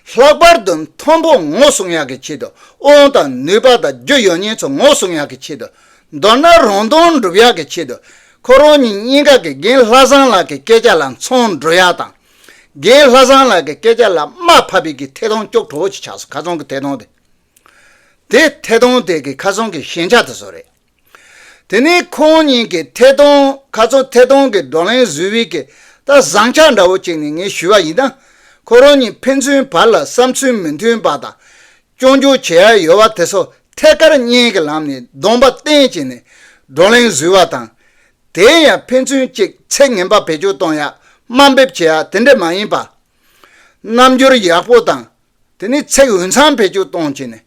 ལྷག་པར་དུ་མཐོན་པོ་ངོ་སྲུང་ཡག་གི་ཆེད་དུ། དབང་དང་ནུས་པ་དང་རྒྱུ་ཡོད་མཁན་ཚོ་ངོ་སྲུང་ཡག་གི་ཆེད་དུ། མདོར་ན་རང་དོན་སྒྲུབ་ཡག་གི་ཆེད་དུ། ཁོ་རང་གཉིས་གཉིས་ཀ་གི་རྒན་ལྷ་བཟང་ལགས་ཀྱི་སྐད་ཆ་ལ་མཚོན་འགྲོ་ཡག་དང་། རྒན་ལྷ་བཟང་ལགས་ཀྱི་སྐད་ཆ་ལ་རྨ་ཕབ་པའི་གི་ཐད་གཏོང་ལྕོགས་གྲོགས་ཅིག་ཆགས་སོང་། ཁ་སང་གི་ཐད་གཏོང་དེ། དེ་ཐད་གཏོང་དེ་གི་ཁ་སང་གི་ཞན་ཆ་དེ་ཚོ་རེད། དེ་ནས་ཁོང་གཉིས་ཀྱི་ཐད་གཏོང་། ཁ་སང་ཐད་གཏོང་གི་བགྲོ་གླེང་བཟོས་པའི་གི་ད་བཟང་ཆ་འདྲ་བོ་ཅིག་ནི་ངས་ཞུ་བ་ཡིན་ན། ཁོ་རང་གཉིས་ཕན་ཚུན་བར་ལ་བསམ་ཚུལ་མི་མཐུན་པ་དང་། སྐྱོན་བརྗོད་བྱེད་ཡ་ཡོད་པ་དེ་ཚོ་ཐད་ཀར་གཉེན་གྱི་ལམ་ནས་གདོང་པ་བསྟན་བྱས་ནས་བགྲོ་གླེང་བཟོས་པ་དང་། དེ་ཡང་ཕན་ཚུན་གཅིག་ཚེ་ངན་པ་བེད་སྤྱོད་གཏོང་ཡ། དམའ་འབེབས་བྱེད་ཡ་དེ་འདྲ་མ་ཡིན་པ། རྣམ་འགྱུར་ཡག་པོ་དང་། དེ་ནས་ཚིག་འོས་འཚམ་བེད་སྤྱོད་གཏོང་བྱས་ནས།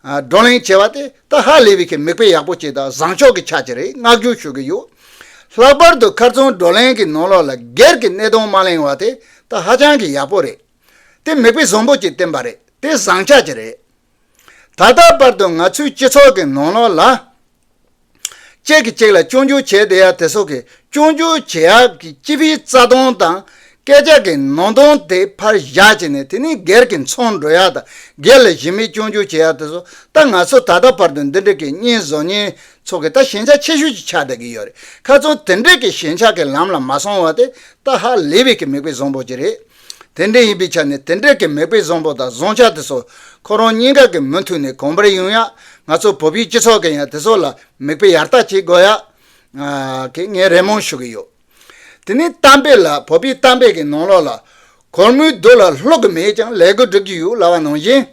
ཨ། བགྲོ་གླེང་བྱས་པ་དེ་ད་ཧ་ལས་པའི་གི་མིག་དཔེ་ཡག་པོ་ཅིག་དང་བཟང་ཕྱོགས་ཀྱི་ཆ་ཅིག་རེད། བསྔགས་བརྗོད་ཞུ་གི་ཡོད། ལྷག་པར་དུ་ཁ་སང་བགྲོ་གླེང་གི་ནང་ལོགས་ལ་སྒེར་གྱི་གནད་དོན་མ་གླེང་བ་དེ་ད་ཧ་ཅང་གི་ཡག་པོ་རེད། དེ་མིག་དཔེ་བཟང་པོ་ཅིག་བསྟན་པ་རེད། དེ་བཟང་ཆ་ཅིག་རེད། ད་ལྟ་བར་དུ་ང་ཚོའི་སྤྱི་ཚོགས་ཀྱི་ནང་ལོགས་ལ། གཅིག་གིས་གཅིག་ལ་སྐྱོན་བརྗོད་བྱས་བསྡད་ཡ་དེ་ཚོ་གི་སྐྱོན་བརྗོད་བྱེད་ཡག་གི་སྤྱི་པའི་རྩ་དོན་དང་སྐད་ཆ་གི་ནང་དོན་དེ་ཕར་བཞག་བྱས་ནས། དེ་ནས་སྒེར་གྱི་མཚོན་འགྲོ་ཡ་དང་། སྒེར་ལ་གཞི་མེད་སྐྱོན་བརྗོད་བྱེད་ཡ་དེ་ཚོ། ད་ང་ཚོ་ད་ལྟ་བར་དུ་འདི་འདྲ་གི་གཉེན་བཟོ་མཁན་ཚོ་གི་ད་ཞན་ཆ་ཆེ་ཤོས་ཅིག་ཆགས་བསྡད་ཀྱི་ཡོད་རེད། ཁ་སང་དེ་འདྲ་གི་ཞན་ཆ་གི་ལམ་ལ་མ་སོང་བ་དེ་ད་ཧ་ལས་པའི་གི་མིག་དཔེ་བཟང་པོ་ཅིག་རེད། དེ་འདྲ་ཡིན་པའི་ཆ་ནས། དེ་འདྲ་གི་མིག་དཔེ་བཟང་པོ་དང་བཟང་ཆ་དེ་ཚོ་ཁོ་རང་གཉིས་ཀ་གི་མུ་མཐུད་ནས་གོང་འཕེལ་ཡོང་ཡ། ང་ཚོ་བོད་པའི་སྤྱི་ཚོགས་ཀྱི་ཡང་དེ་ཚོ་ལ་མིག་དཔེ་ཡར་ལྟ་བྱེད་དགོས་ཡ། ཨ། གི་ངས་རེ་སྨོན་ཞུ་གི་ཡོད། དེ་ནས་གཏམ་དཔེ་ལ། བོད་པའི་གཏམ་དཔེ་གི་ནང་ལོགས་ལ། གོར་མོའི་རྡོ་ལ་ལྷུག་གི་མེད་ཀྱང་ལས་ཀ་འགྲུབ་ཀྱི་ཡོད་ལབ་པ་ནང་བཞིན།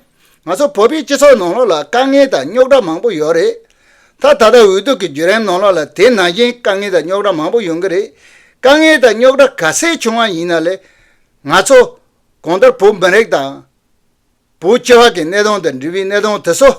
ང་ཚོ་བོད་པའི་སྤྱི་ཚོགས་ནང་ལོགས་ལ་དཀའ་ངལ་དང་རྙོག་དྲ་མང་པོ་ཡོད་རེད། ད་ད་ལྟ་འོས་བསྡུ་གི་བརྒྱུད་རིམ་ནང་ལོགས་ལ་དེ་ནང་བཞིན་དཀའ་ངལ་དང་རྙོག་དྲ་མང་པོ་ཡོང་གི་རེད། དཀའ་ངལ་དང་རྙོག་དྲ་ག་ཚད་བྱུང་བ་ཡིན་ན་ལས། ང་ཚོ་གང་ལྟར་བོད་མི་རིགས་དང་། བོད་སྤྱི་བ་གི་གནད་དོན་དང་འབྲེལ་བའི་གནད་དོན་དེ་ཚོ།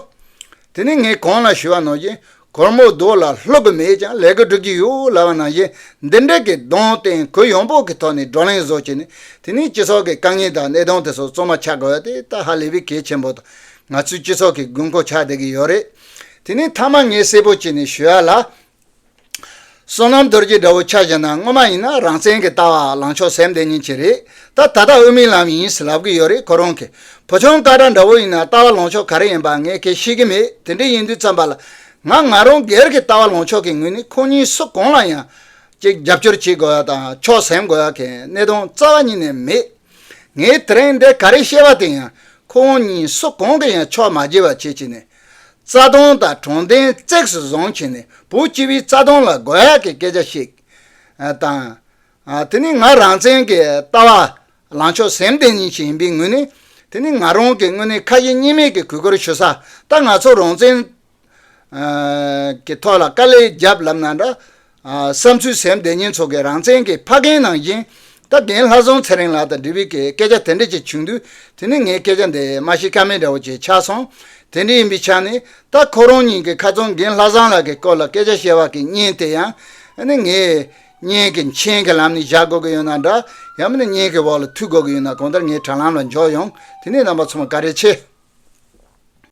དེ་ནི་ངས་གོང་ལ་ཞུས་པ་ནང་བཞིན། གོར་མོའི་རྡོ་ལ་ལྷུག་གི་མེད་ཀྱང་ལས་ཀ་འགྲུབ་ཀྱི་ཡོད་ལབ་པ་ནང་བཞིན། འདི་འདྲ་གི་གདོང་བསྟན་གུ་ཡངས་པོ་གི་ཐོག་ནས་བགྲོ་གླེང་བཟོ་བྱས་ནས། དེ་ནི་སྤྱི་ཚོགས་ཀྱི་དཀའ་ངལ་དང་གནད་དོན་དེ་ཚོ་གཙང་མ་ཆགས་དགོས་ཡ་དེ་ད་ཧ་ལས་པའི་གལ་ཆེན་པོ་དང་། ང་ཚོའི་སྤྱི་ཚོགས་ཀྱི་དགོས་མཁོ་ཆགས་བསྡད་ཀྱི་ཡོད་རེད། དེ་ནི་མཐའ་མ་ངས་གསལ་པོ་བྱས་ནས་ཞུ་ཡ་ལ། བསོད་ནམས་རྡོ་རྗེ་འདྲ་བོ་ཆ་བཞག་ན། སྔོན་མ་ཡིན་ན་རང་བཙན་གྱི་ལྟ་བ་ལངས་ཕྱོགས་ཟིན་བསྡད་མཁན་ཅིག་རེད། ད་ད་ལྟ་དབུ་མའི་ལམ་ཡིན་ཟེར་ལབ་ཀྱི་ཡོད་རེད། ཁོ་རང་གི་བུ་ཆུང་སྐད་གྲགས་འདྲ་བོ་ཡིན་ན་ལྟ་བ་ལངས་ཕྱོགས་ག་རེ་ཡིན་པ་ངས་ཁས་ཤེས་ཀྱི་མེད། དེ་འདྲ་ཡིན་དུས་ཙམ་པ་ལ། ང་ང་རང་སྒེར་གྱི་ལྟ་བ་ལངས་ཕྱོགས་ཀྱི་ངོས་ནས་ཁོང་གཉིས་སུ་གང་ལ་ཡང་ཅིག་རྒྱབ་སྐྱོར་བྱེད་དགོས་ཡ་དང་ཕྱོགས་ཟིན་དགོས་ཡ་གི་གནད་དོན་རྩ་བ་ཉིད་ནས་མེད། ངས་དེ་རིང་འདི་ག་རེ་བཤད་པ་དེ་ཡང་ཁོང་གཉིས་སུ་གང་གིས་ཡང་ཕྱོགས་མ་བརྗེ་བ་བྱེད་ཀྱི་ནས། རྩ་དོན་དང་དྲང་བདེན་གཙིགས་སུ་བཟུང་བྱས་ནས། བོད་སྤྱི་པའི་རྩ་དོན་ལ་དགོས་ཡག་གི་སྐད་ཆ་ཞིག་ཨ། དང་། ཨ། དེ་ནི་ང་རང་བཙན་གྱི་ལྟ་བ་ལངས་ཕྱོགས་ཟིན་བསྡད་མཁན་ཞིག་ཡིན་པའི་ངོས་ནས། དེ་ནི་ང་རང་གི་ངོས་ནས་ཁ་ཞེ་གཉིས་མེད་ཀྱི་གུས་བཀུར་ཞུ་ས། ད་ང་ཚོ་རང་བཙན་ཨ། གྱི་ཐོག་ལ་དཀའ་ལས་བརྒྱབ་ལབ་ན་འདྲ། ཨ། བསམ་ཚུལ་ཟིན་བསྡད་མཁན་ཚོ་གི་རང་བཙན་གྱི་ཕ་རྒན་ནང་བཞིན། ད་རྒན་ལྷ་བཟང་ཚེ་རིང་ལགས་དང་འབྲེལ་བའི་གི་སྐད་ཆ་དེ་འདྲ་ཅིག་བྱུང་དུས། དེ་ནི་ངས་སྐད་ཆ་འདི་མ་བཤད་ཀ་མེད་འདྲ་བོ་ཅིག་ཆགས་སོང་། དེ་འདྲ་ཡིན་པའི་ཆ་ནས། ད་ཁོ་རང་གཉིས་ཀྱི་ཁ་སང་རྒན་ལྷ་བཟང་ལགས་ཀྱི་སྐོར་ལ་སྐད་ཆ་བཤད་པ་གི་གཉེན་དེ་ཡང་། ཨ་ནི་ངས་གཉེན་གྱི་མཆན་གྱི་ལམ་ནས་བཞག་དགོས་ཀྱི་ཡོད་ན་འདྲ། ཡང་མིན་ན་གཉེན་གྱི་འོག་ལ་ཐུག་དགོས་ཀྱི་ཡོད་ན། གང་ལྟར་ངས་དྲ་ལམ་ལ་འཇོག་ཡོང་། དེ་ནས་རྣམ་པ་ཚང་མ་བཀའ་དྲིན་ཆེ།